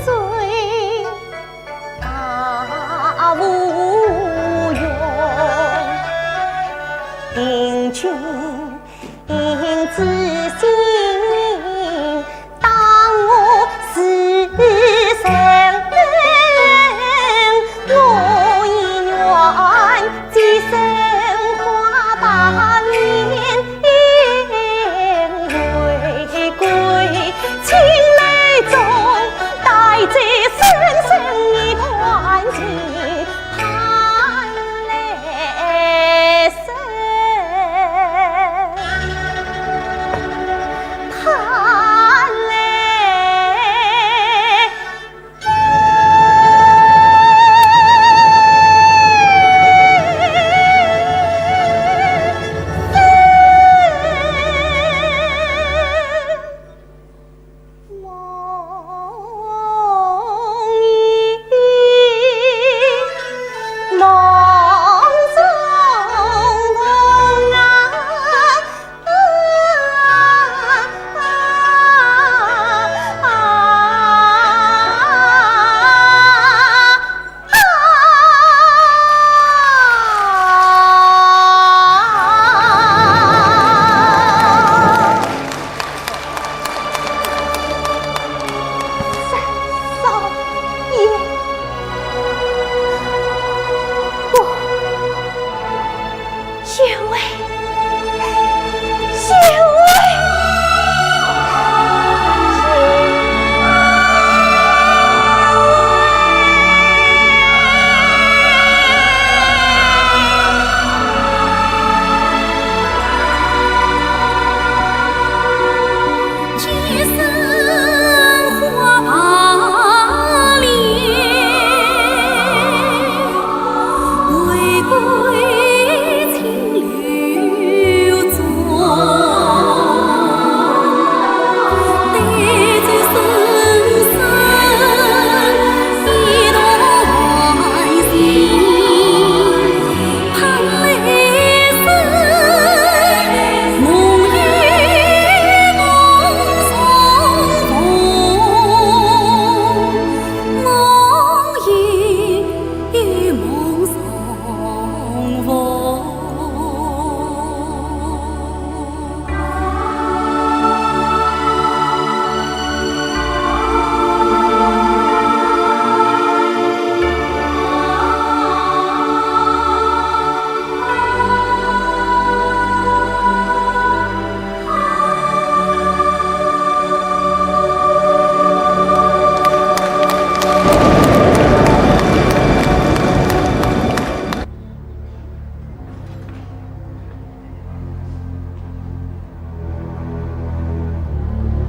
岁大无用，凭君之心，当我是人，我也愿 寄生花百年为归，青梅中带醉深深一段情，盼来生，盼来 三少爷，我 学位，学位。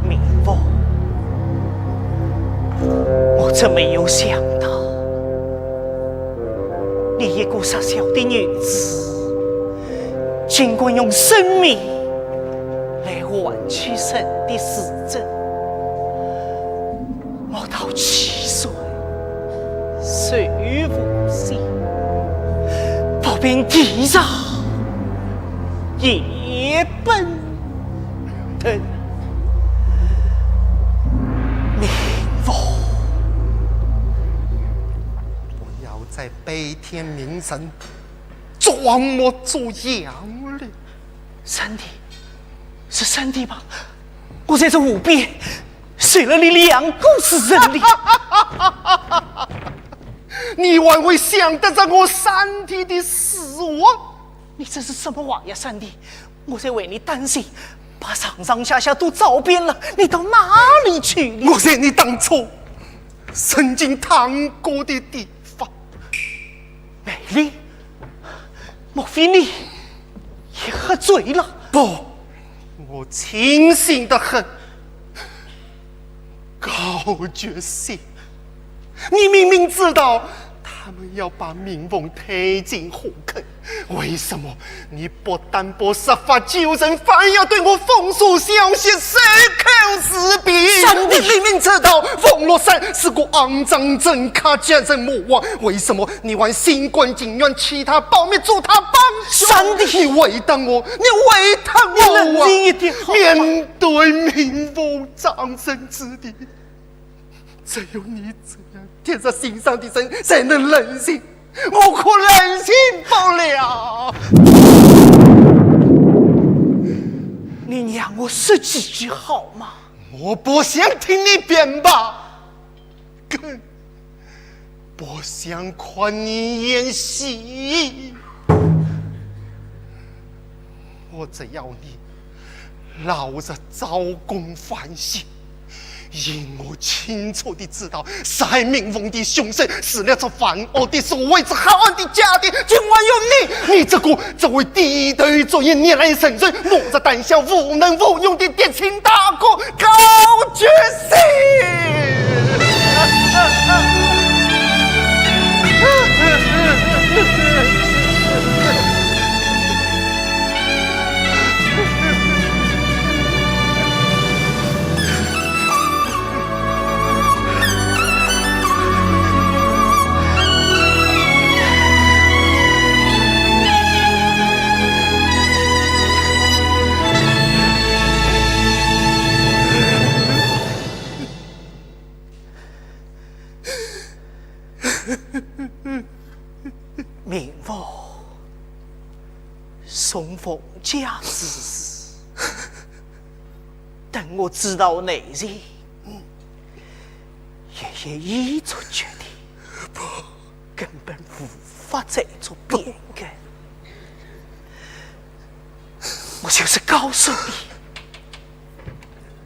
明凤，我真没有想到，你一个弱小的女子，竟敢用生命来换取朕的自尊。 我到七岁，虽无心，不平地上也奔腾。明凤，我要在悲天悯人，装模作样了。 三弟，是三弟吗？我在这湖边，睡了你两个时辰哩。你还会想得着我三弟的死活？你这是什么话呀，三弟？我在为你担心，把上上下下都找遍了，你到哪里去了？我在你当初曾经谈过的地方。美丽，莫非你也喝醉了？不，我清醒得很。高觉醒，你明明知道他们要把明凤推进火坑，为什么你不但不设法救人，反要对我封锁消息，收口自闭？三弟，你明明知道凤落山是个肮脏镇卡，家人莫忘，为什么你还心甘情愿替他保密，助他帮凶？三弟，你为难我，你为难我啊！你冷静一点好吗？面对明凤葬身之地，只有你这样铁石心肠的人才能冷静，我可冷静不了。你让我说几句好吗？我不想听你辩白，更不想看你演戏。我只要你老实招供反省，因我清楚地知道，杀害明凤的凶手是那出犯案的所谓之好案的假的，竟还有你，你这个作为地头之人，你来承认我这胆小无能无用的嫡亲大哥高觉醒！明凤送凤家之事，等我知道内情，也已做决定，根本无法再做变更。我就是告诉你，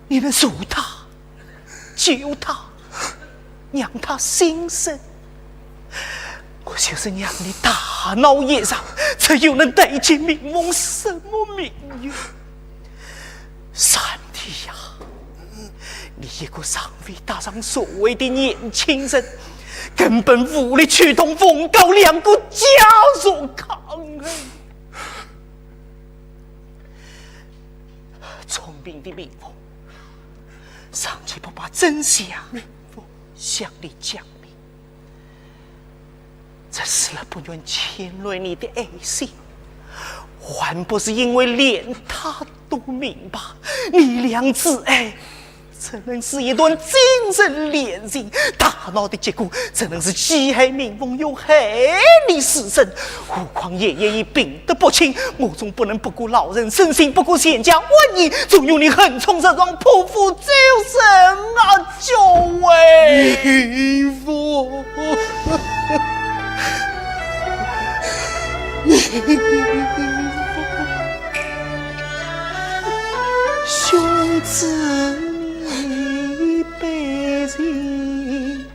你能助他，救他，让他新生。我就是让你大闹一场，这又能带给明凤什么名誉？三弟呀，你一个尚未踏上社会的年轻人，根本无力驱动凤高两个家族抗衡。聪明的明凤，尚且不把真相向你讲明，这死了不愿牵累你的爱心，还不是因为连他都明白，你俩之爱只能是一段精神恋情，大闹的结果只能是既害明凤又害你自身。何况爷爷已病得不轻，我总不能不顾老人身心，不顾全家安危，纵容你横冲直撞，破釜沉舟啊，各位！明凤，明凤。 兄子你背尽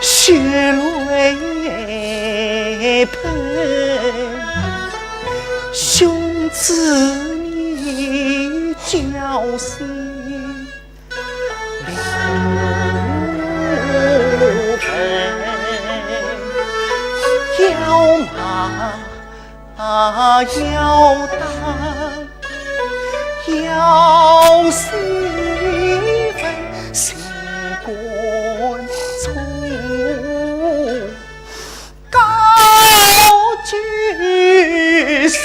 血泪奔，兄子你侥幸流泪奔，要骂 啊，要打，要死分，心肝中高举心。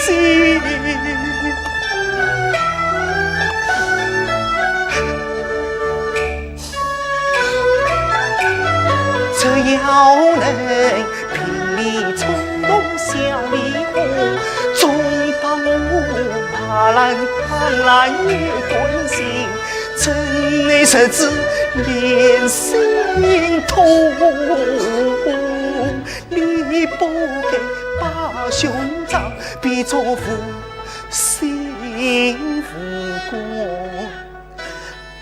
只要能并力冲动小李红，总把我骂烂、打烂也甘心，真的实在连心痛。你不该把兄长比作父，心腹官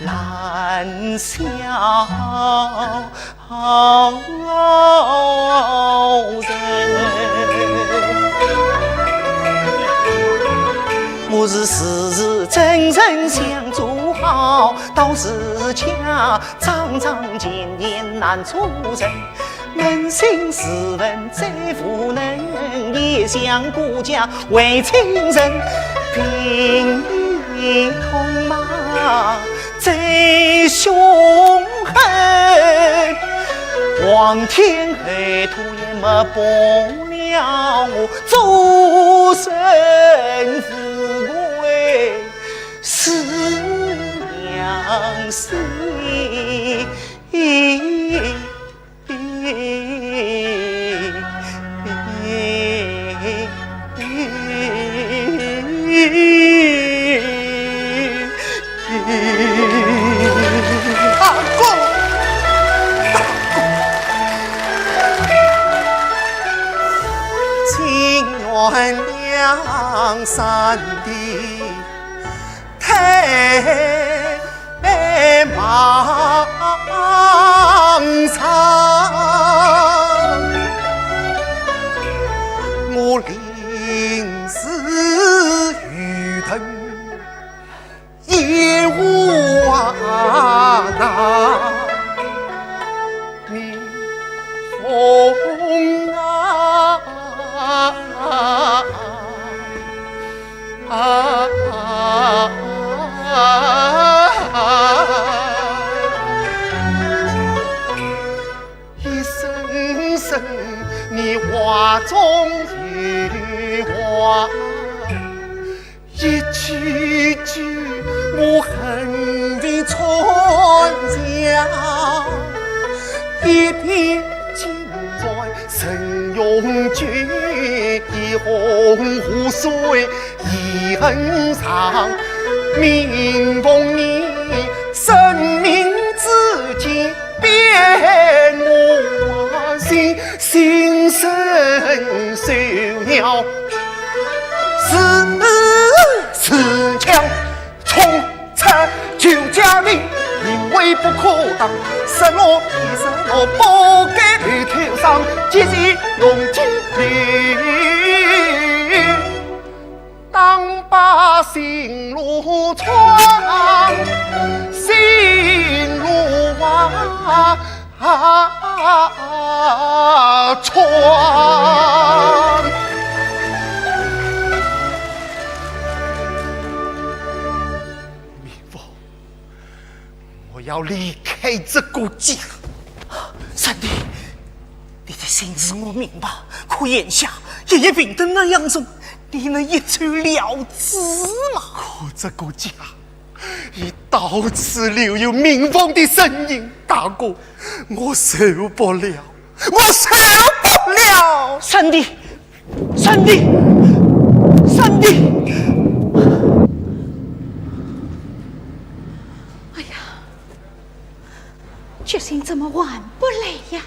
难相认。我是时时真真想做好，到时家长常见言难做人。 扪心自问再无能，也想顾家为亲人，病已痛嘛最凶狠。皇天厚土也没帮了我，做人富贵是娘死。 大哥，情愿梁山的 太漫长，我临死欲断烟火啊，那蜜蜂啊。 啊，一声声你话中有话，一句句我恨得穿肠。一片青砖成永久，一泓河水 已恒长，命逢你生命之间变我心，心生受了。是，是强冲出九江里，因为不可当，失落已失落，不该头上，即是用尽力。 当把心路穿，心路啊，穿。明凤，我要离开这个家。三弟，你的心事我明白，可眼下爷爷病得那样重， 你能一走了之吗？可这个家已到此留有明凤的身影，大哥，我受不了，我受不了！三弟，三弟，三弟！哎呀， 决心怎么还不来呀？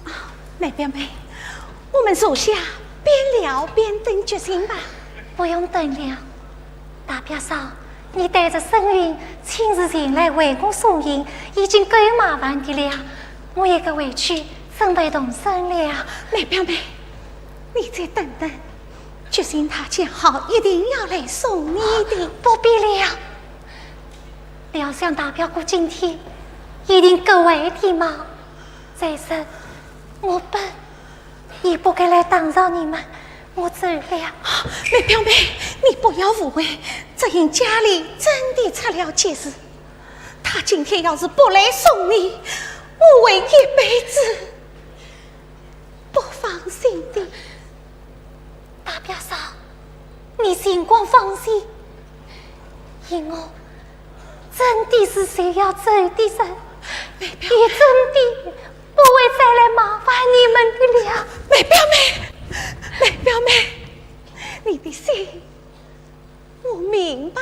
啊，梅表妹，我们坐下边聊边等决心吧。不用等了，大表嫂，你带着沈云亲自前来为我送行，已经够麻烦的了。我也该回去准备动身了。梅表妹，你再等等，决心他讲好一定要来送你的。不必了， 料想大表哥今天一定格外的忙。再说，我本也不该来打扰你们，我走了。梅表妹，你不要误会，这人家里真的出了急事，他今天要是不来送你，我会一辈子不放心的。 大表嫂，你尽管放心，因我真的是就要走的人，也真的不会再来麻烦你们的了。梅表妹，梅表妹，你的心我明白，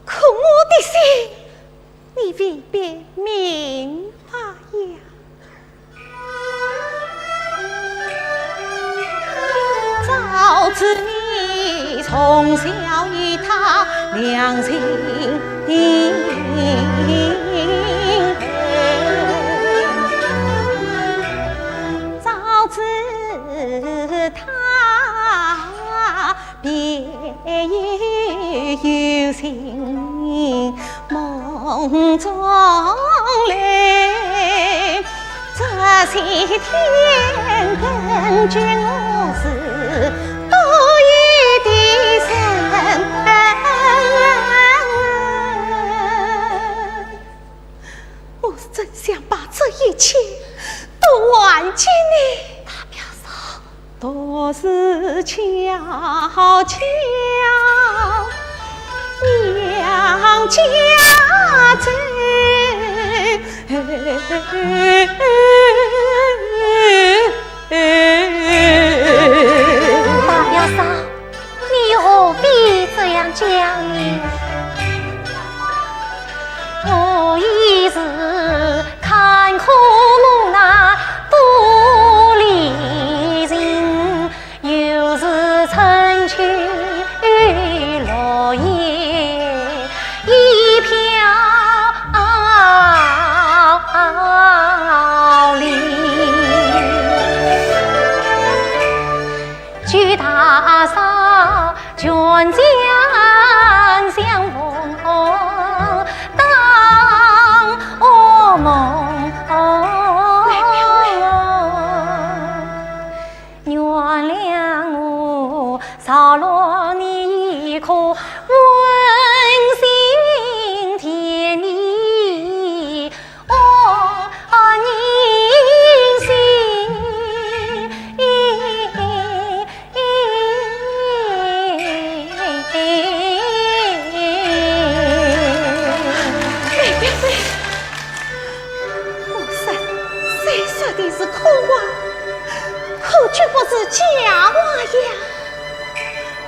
可我的心你未必明白呀。早知你从小与他两情配，早知他别有情，梦中来。 这些天跟着我是多疑的人。我是真想把这一切都还给你。大表嫂。 都是巧巧娘家走。大表嫂，你何必这样讲呢？我已是看破我那玻璃心， 又是春去落叶一飘零。举大嫂，全将相逢当噩梦。 原谅我扰乱你一颗温馨甜蜜窝人心。我说，虽说的是空话，可绝不是假话呀。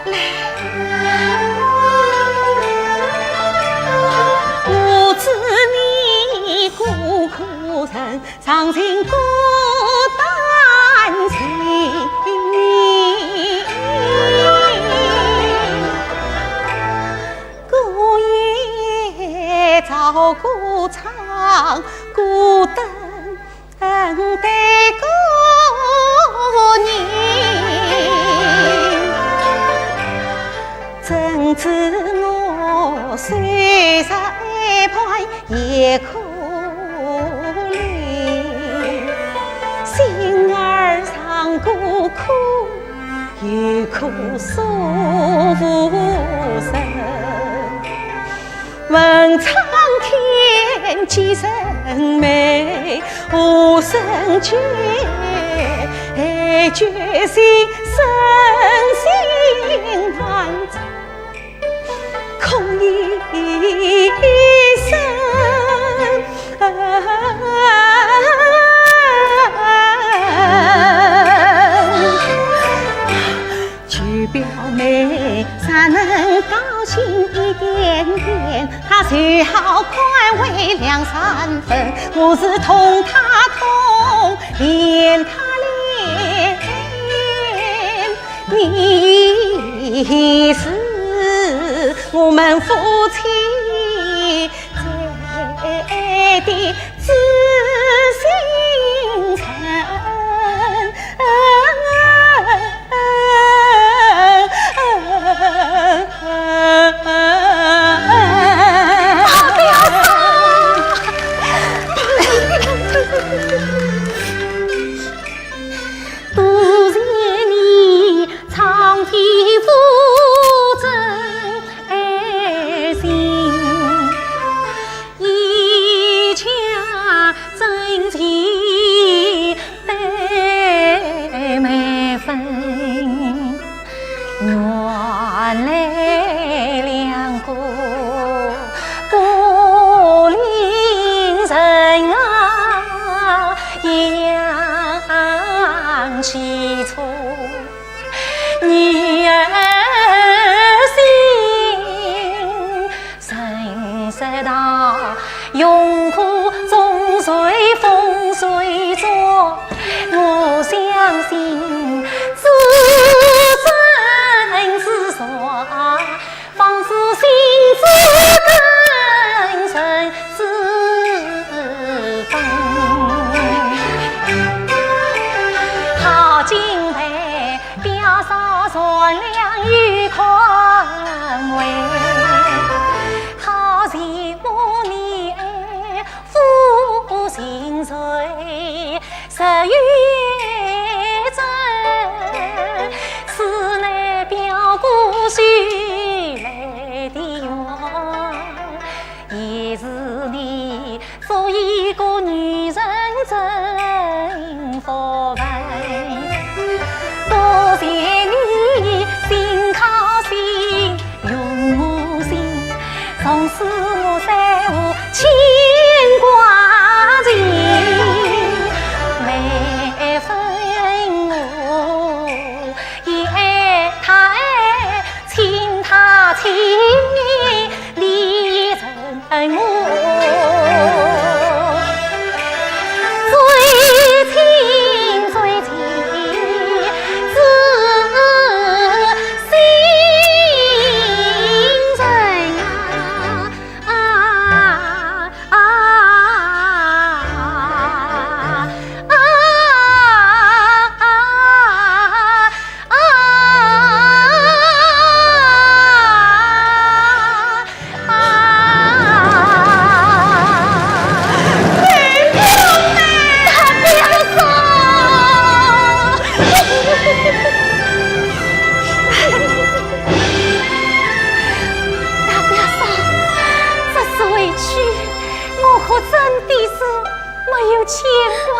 来，我知你孤苦人，常情孤单情。孤夜照孤窗，孤灯对孤影。怎知我虽是爱伴也可怜，心儿常孤苦， 又可诉无声。问苍天几人美，何人解？决心身心万丈。 空一声。旧表妹，尚能高兴一点点，她最好宽慰两三分，我是同她痛，怜她怜。 你是我们夫妻最爱的知心人。多谢你苍天福佑真爱情，一腔真情百美分。 原来两个孤零人啊，一样起初，女儿心 人说道，用苦终随风随作，我相信，至真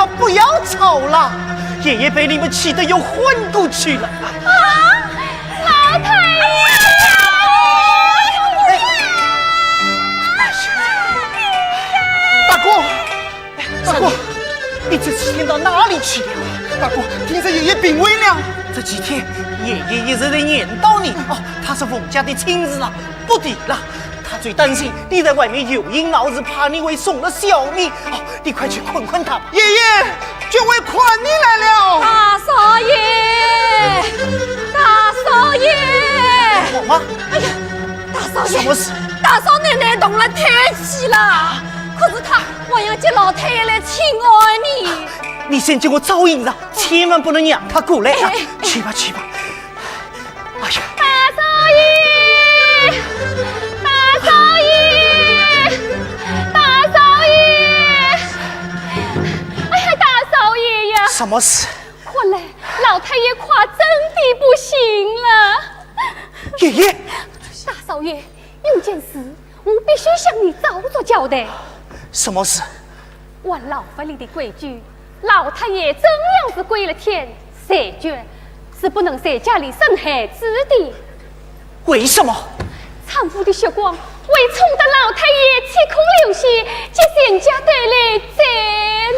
他不要吵了，爷爷被你们气得要昏过去了。啊，老太爷！哎，大哥，你这几天到哪里去了？大哥，听说爷爷病危了。这几天，爷爷一直在念叨你。哦，他是冯家的亲事了，不提了。他最担心你在外面游行闹事，怕你会中了小米。哦，你快去看看他吧。爷爷，这位看你来了。大少爷，大少爷。我吗？哎呀，大少爷，什么事？大少奶奶动了胎气了，可是她还要接老太爷来请安呢。你先给我照应着，千万不能让她过来啊！哎，哎，去吧，去吧。哎呀，大少爷，大少爷，大少爷！哎呀，大少爷呀！什么事？看来老太爷快真的不行了。爷爷，大少爷，有件事我必须向你早做交代。什么事？按老法里的规矩，老太爷真要是归了天，谁决是不能在家里生孩子的。为什么？产妇的血光会冲得老太爷七孔流血，给全家带来灾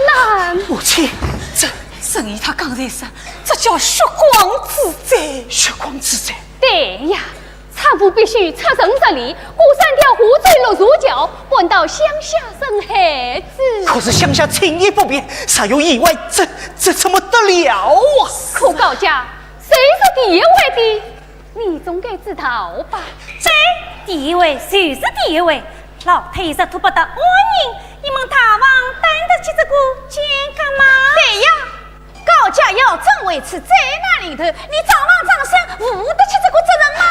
难。母亲，这……正如他刚才说，这叫血光之灾。血光之灾？对呀，产妇必须出城十里，过三条河，走六座桥，搬到乡下生孩子。可是乡下轻易不便，倘有意外，这……这怎么得了啊？可高家，谁是第一位的？你总该知道吧？这第一位就是第一位，老太爷实在不得安宁，你们大房担得起这个肩胛吗？对呀，高家要真为此在那里头，你丈房丈婶负得起这个责任吗？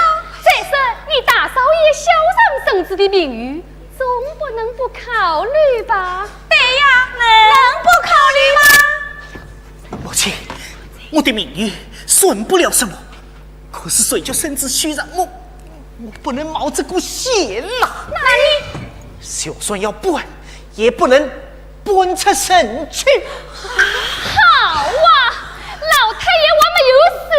再说你大少爷小丈婶子的名誉，总不能不考虑吧？对呀，能不考虑吗？母亲，我的名誉算不了什么，可是随着身子虚弱，我……我不能冒这个险呐。那你……就算要搬，也不能搬出城去。好啊，老太爷我没有死，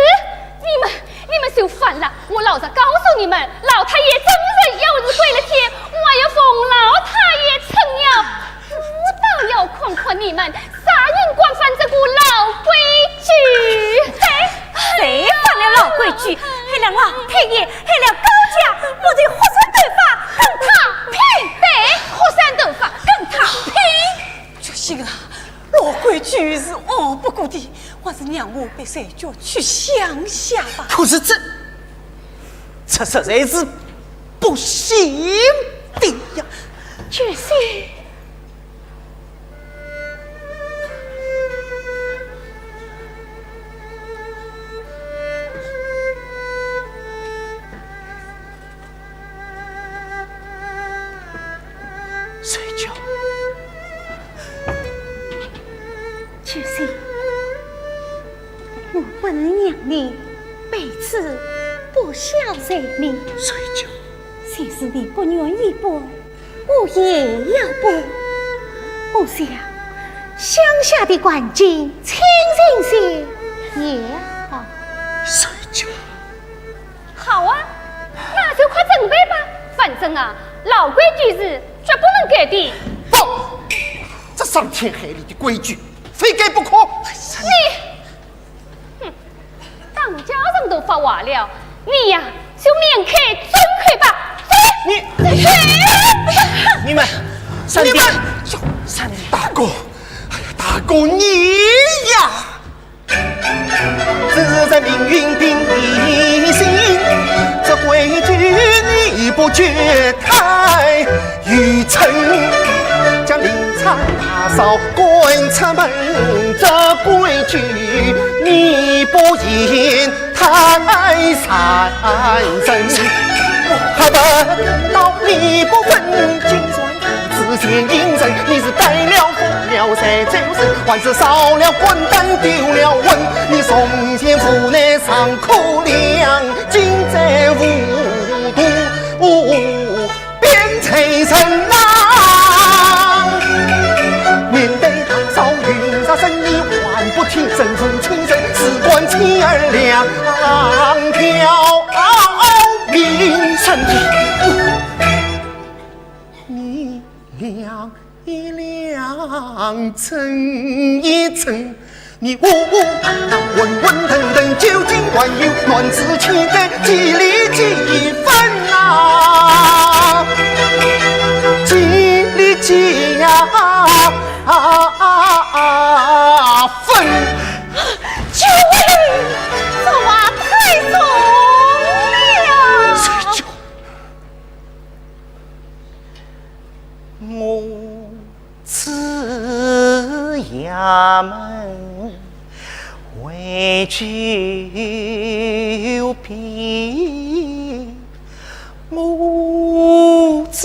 你们……你们就烦了。我老实告诉你们，老太爷真正要是归了天，我要奉老太爷成了。我倒要看看你们啥人敢犯这个老规矩。谁犯了老规矩，害了老太爷，害了高家，我就豁出头发跟他拼！对，豁出头发跟他拼！觉醒啊，老规矩是拗不过的，还是让我陪随脚去乡下吧。可是这……这实在是不行的呀。觉醒。 睡觉。觉醒，我不能让你陪此不孝人命。睡觉。就是你不愿意搬， 我也要搬。我想，乡下的环境清静些也好。睡觉。好啊，那就快准备吧。反正啊，老规矩是绝不能改的。不，这伤天害理的规矩，非改不可。你 哼，当家人都发话了，你呀，就面开尊口吧。走。你，你们，闪开！你们，闪开！大哥，哎呀，大哥你呀！只是这命运定你心，这规矩你不解开。 愚臣将令差大嫂赶出门，这规矩你不言太残忍。还不到你不分金钏子前因人，你是带了风流在周身，还是烧了官担丢了魂？你从前无奈常可怜，今在无度 变成人呐。面对大嫂云霞生，你还不听，真是亲人，事关妻儿两条命。身体，你两一两。称一称，你呜呜啊，浑浑沌沌，究竟还有男子气概，几里几分啊？几里几呀？啊啊啊啊！分。救命！这话太重了。谁救？我 自衙门回去禀，我知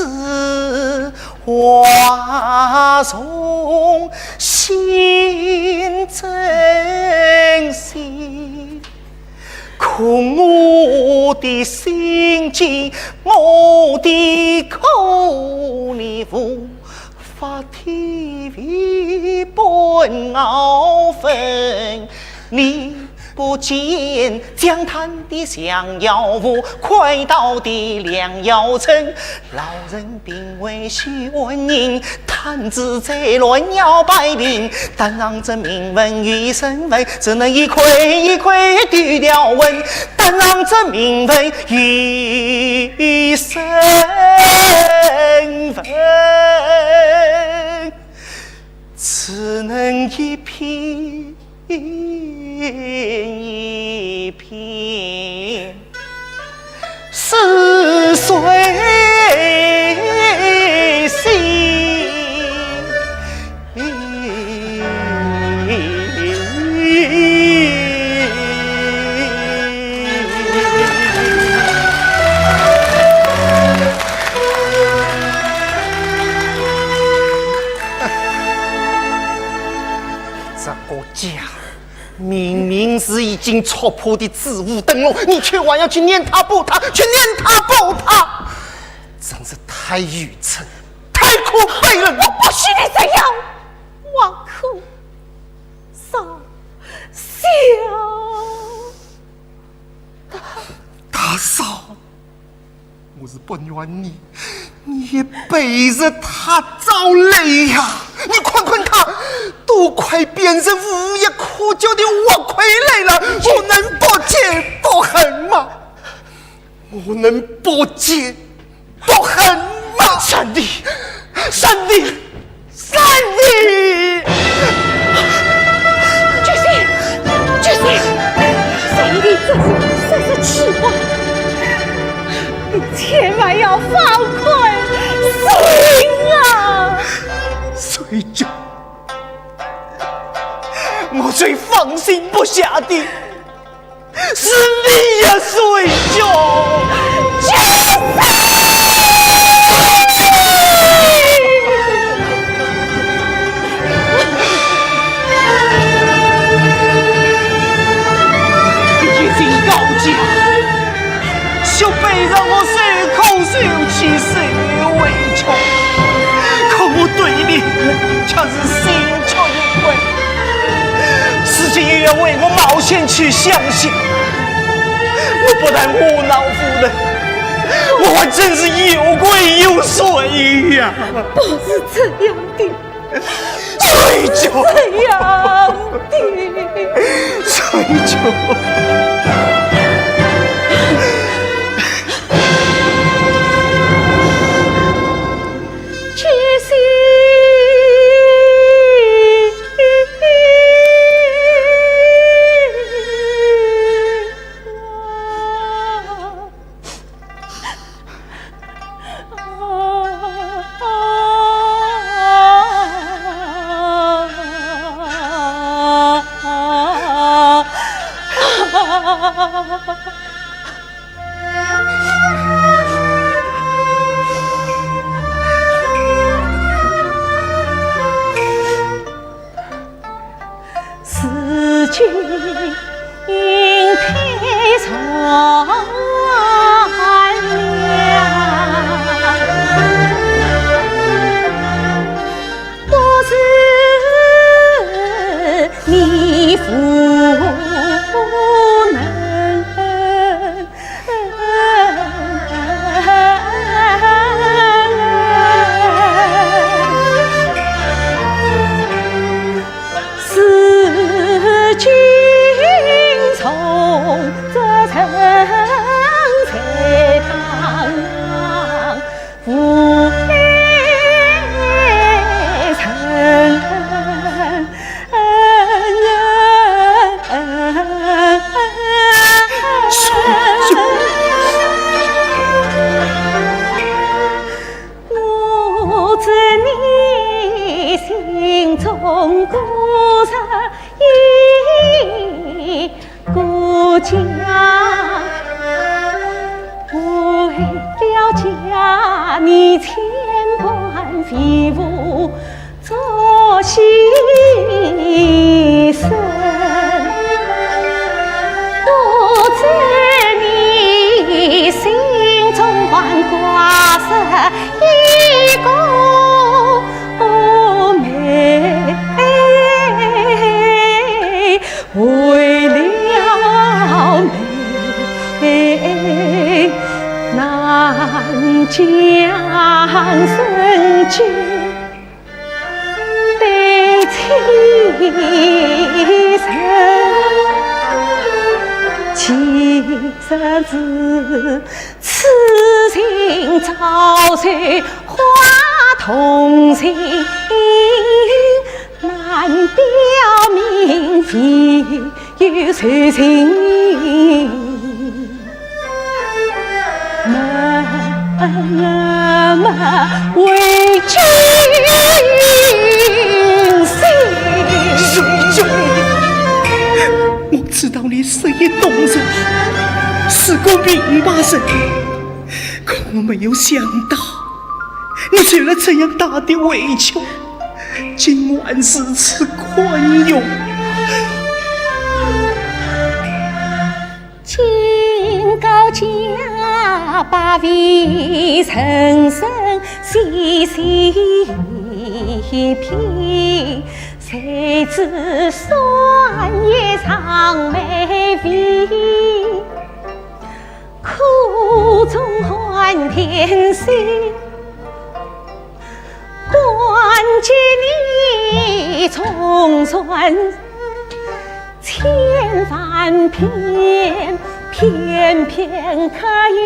花重新珍惜。 可我的心境，我的苦，你无法体会。半号分，你不见江滩的象牙湖，快刀的良药成，老人病危须安宁， 弹指在乱摇摆林，但让这名文与身文，只能一块一块丢掉问，但让这名文与身文，只能一篇 一篇似水西。这个家 明明是已经戳破的纸糊灯笼，你却还要去念他补他，去念他补他，真是太愚蠢，太可悲了！我不许你这样，王可少校。大嫂， 我是不愿你，你也背着他遭累呀！你看看他，都快变成无药可救的活傀儡了，我能不气不恨吗？我能不气不恨吗？山弟，山弟， 三弟！决心，决心，三弟，这是，这是气话，你千万要放宽心啊！水兄，我最放心不下的 是你呀，水兄！救命！你已经告假，就背着我受苦受气受委屈，可我对你却是心 缺一块。如今又要为我冒险去相亲，我不但窝囊无能，我还真是有鬼有祟呀！不是这样的，水兄，不是这样的。水兄。 如今太长了，不是你不能。家，为了家，你千般为父作牺牲。不知你心中还挂着一个妹。 为了妹，南疆人间的亲人，其实是痴情招谁花同情。 难表明，唯有谁情默默为君死。水珠，我知道你是一懂人，是个明白人，可我没有想到，你受了这样大的委屈， 竟还如此宽容。今告假把未曾生，细细品，谁知算也尚未毕。 苦中还甜心，关照你总算千万遍，偏偏可有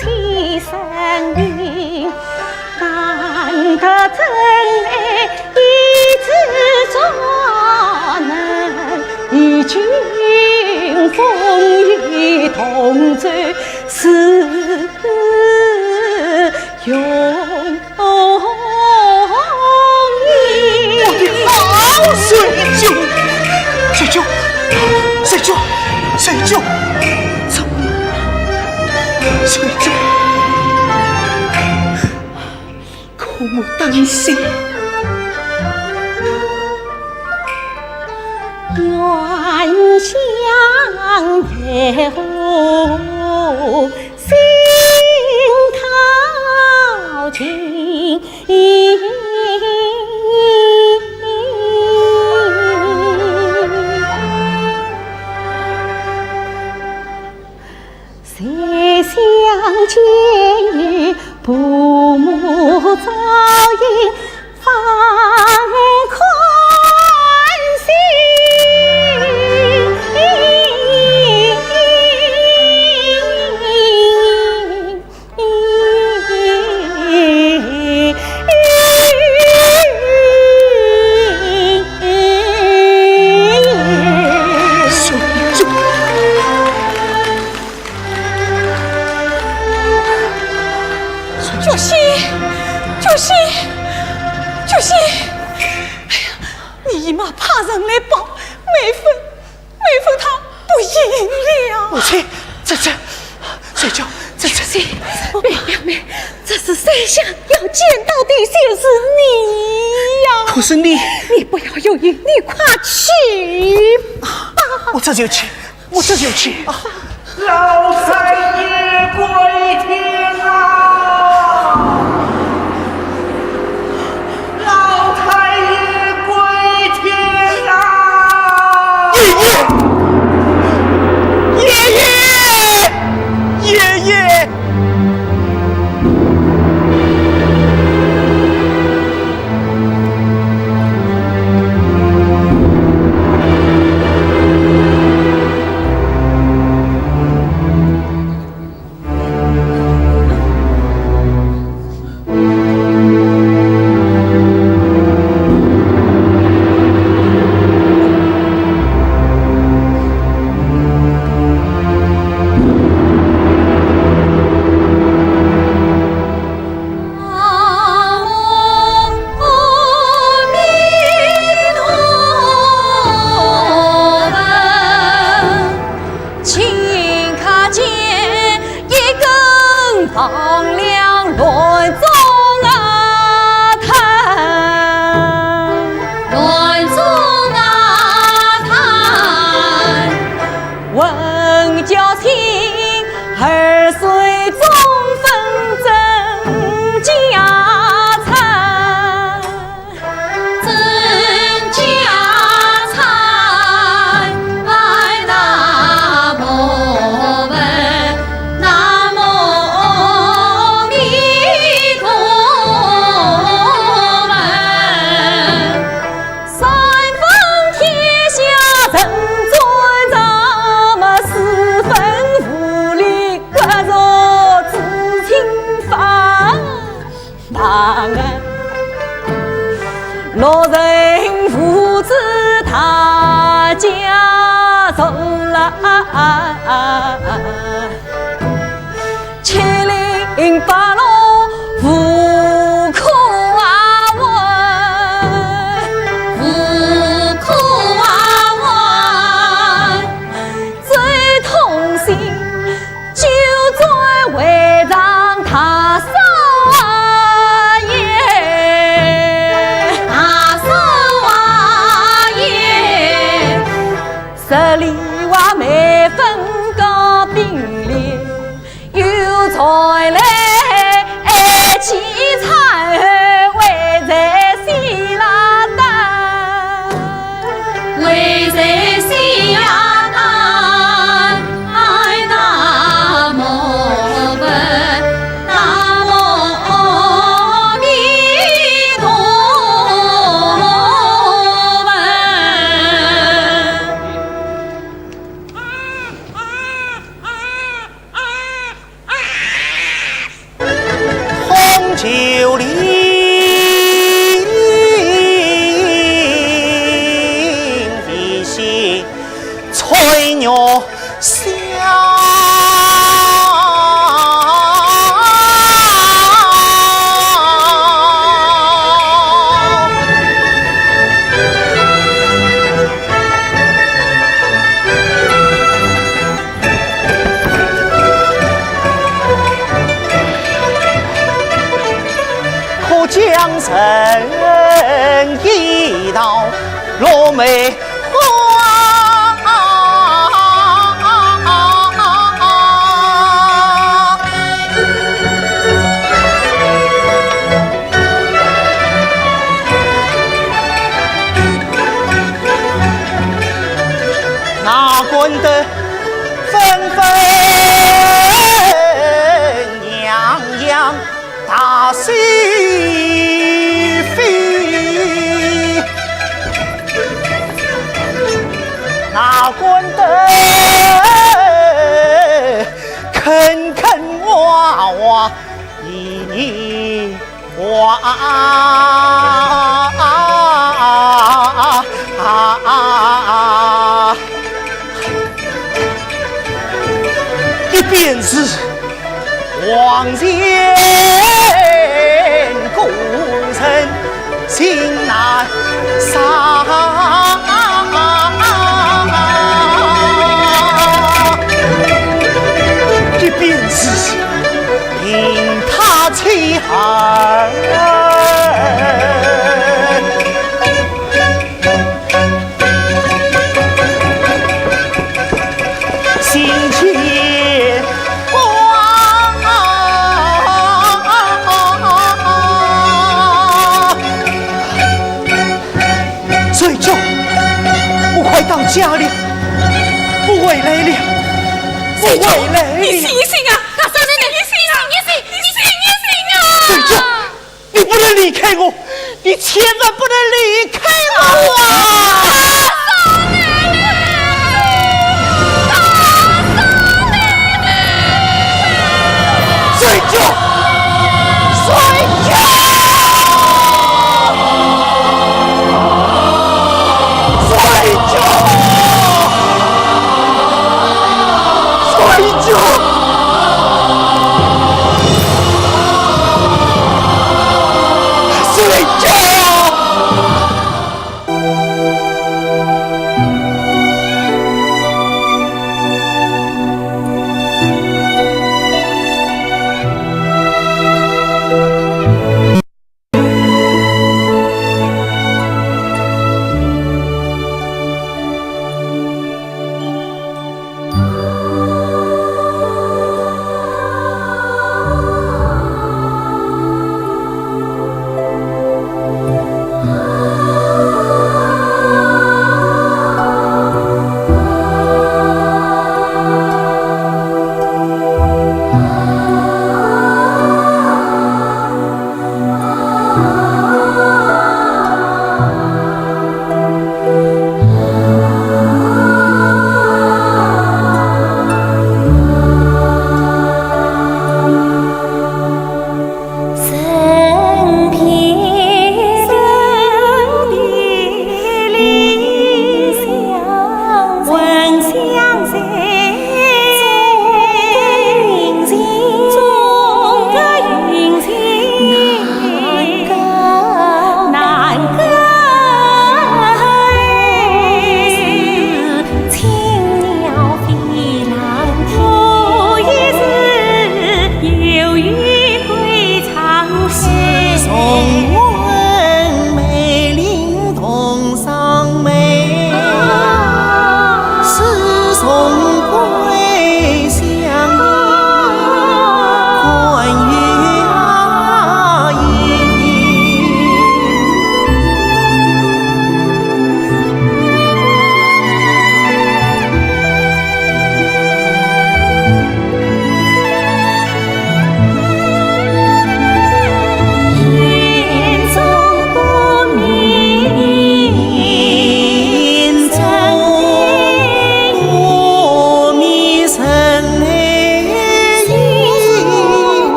欺身命。 难得真爱一枝竹，能与君风雨同舟是永远。我的好水珠，水珠，水珠，水珠，怎么了？水珠。 可我担心。冤相背后心靠近。 谁想见你，父母早已放宽心。 觉醒，觉醒，觉醒！哎呀，你姨妈派人来报，美芬，美芬她不行了。母亲，这，这，水珠，这，这，不，表妹，这是谁想要见到的就是你呀。可是你，你不要犹豫，你快去吧。我这就去。 我这就去。老太爷跪天啊！老太爷跪天啊！爷爷，爷爷，爷爷！ 水丈量乱中啊叹，乱中啊叹。问交情，儿孙中分争家产。 争家产，哎，那么问，那么阿弥陀问。三分天下人转账，么四分无力，各着知青方。 忙啊，老人无知大家众啦，七零八落无可啊问，无可啊问，最痛心 九转回肠大少爷，大少爷。十里外梅芬高并列，又传来哀凄惨，为谁死啦？ 为谁死呀他？哎，那么问，那么阿弥陀问。 红袖领，一袭翠玉香。 可将人一道落梅花。 哪管得纷纷扬扬大是非，哪管得 坑坑洼洼一年花。一边是黄泉故人 心难舍。一边是因他妻儿，心牵挂。 水珠，我快到家了，不回来了，不回来了。你醒醒啊！大少奶奶，你醒啊！你醒，你醒，你醒啊！水珠，你不能离开我，你千万不能离开我啊！大少奶奶，大少奶奶。水珠，水珠。 水珠，水珠，水珠！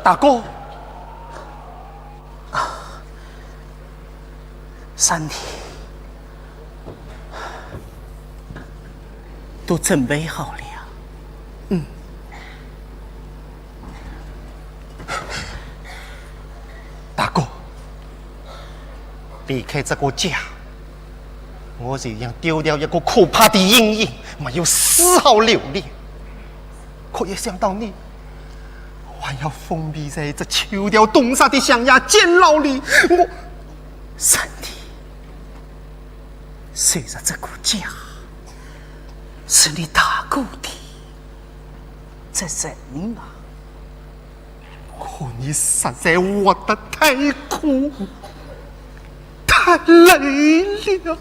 大哥。啊，三弟，都准备好了。嗯。大哥，离开这个家，我就像丢掉一个可怕的阴影，没有丝毫留恋。可一想到你， 还要封闭在这秋条冻煞的乡野监牢里，我，三弟，虽然这个家是你大哥的，这人啊，可你实在活得太苦，太累了。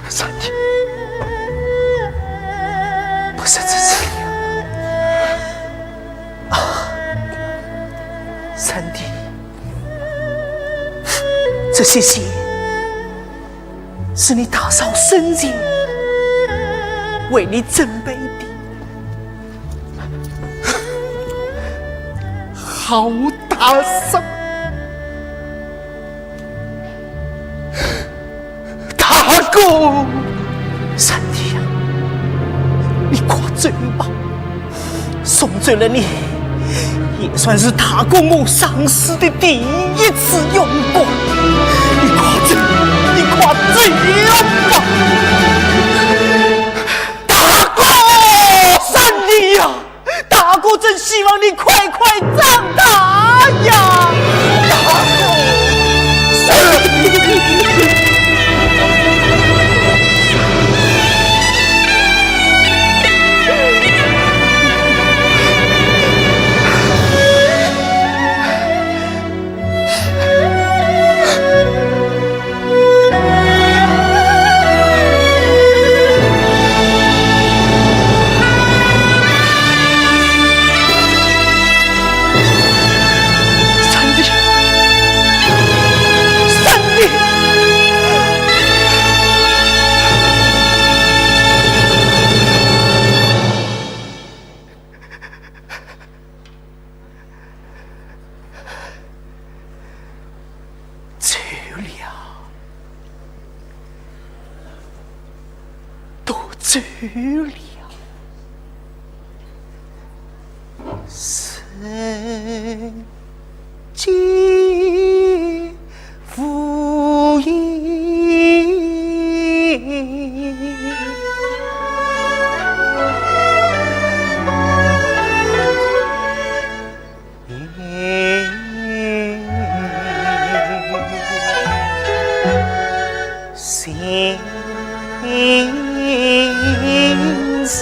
三弟，不是这样啊！啊，三弟，这些钱 是你大嫂生前为你准备的。好大嫂！大哥！三弟呀，你快走吧。 送走了你，也算是大哥我丧事的第一次勇敢。你快走，你快走吧！大哥，三弟呀，大哥真希望你快快长大呀！大哥，三弟。 三弟，三弟！走了，都走了。 人皆无言。心事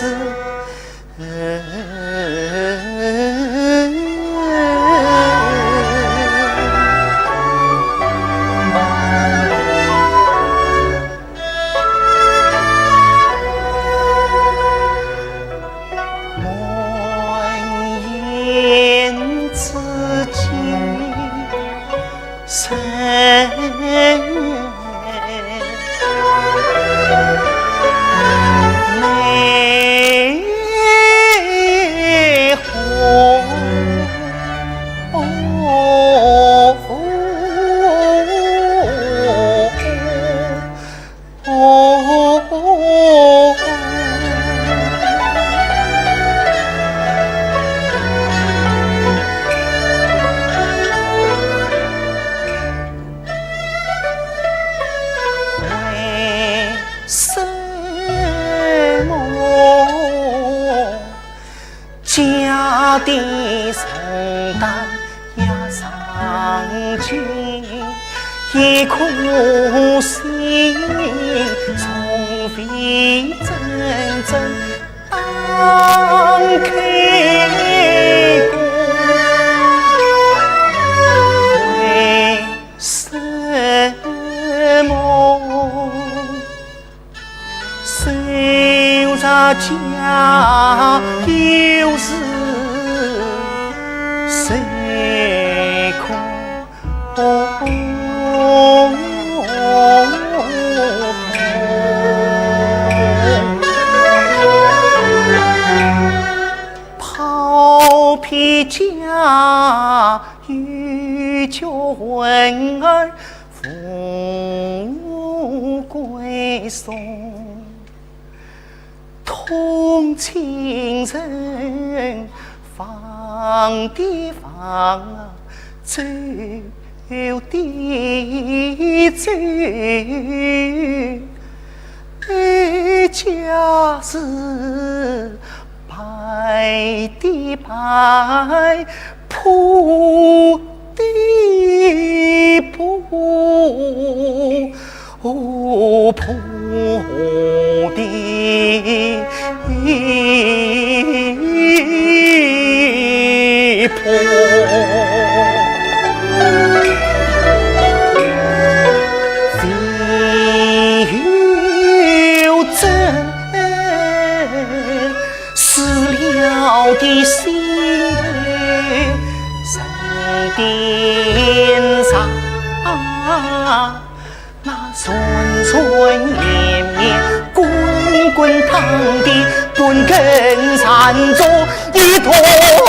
为什么家的重担压上肩，一颗心从未真正打开过？为什么 手拿家有事，谁可归送。同亲人，放的放啊，走的走。哀家是拜的拜， 破的破，破的破。唯有真 死了的心，人的上，那串串绵绵滚滚汤的，本根缠着一团火。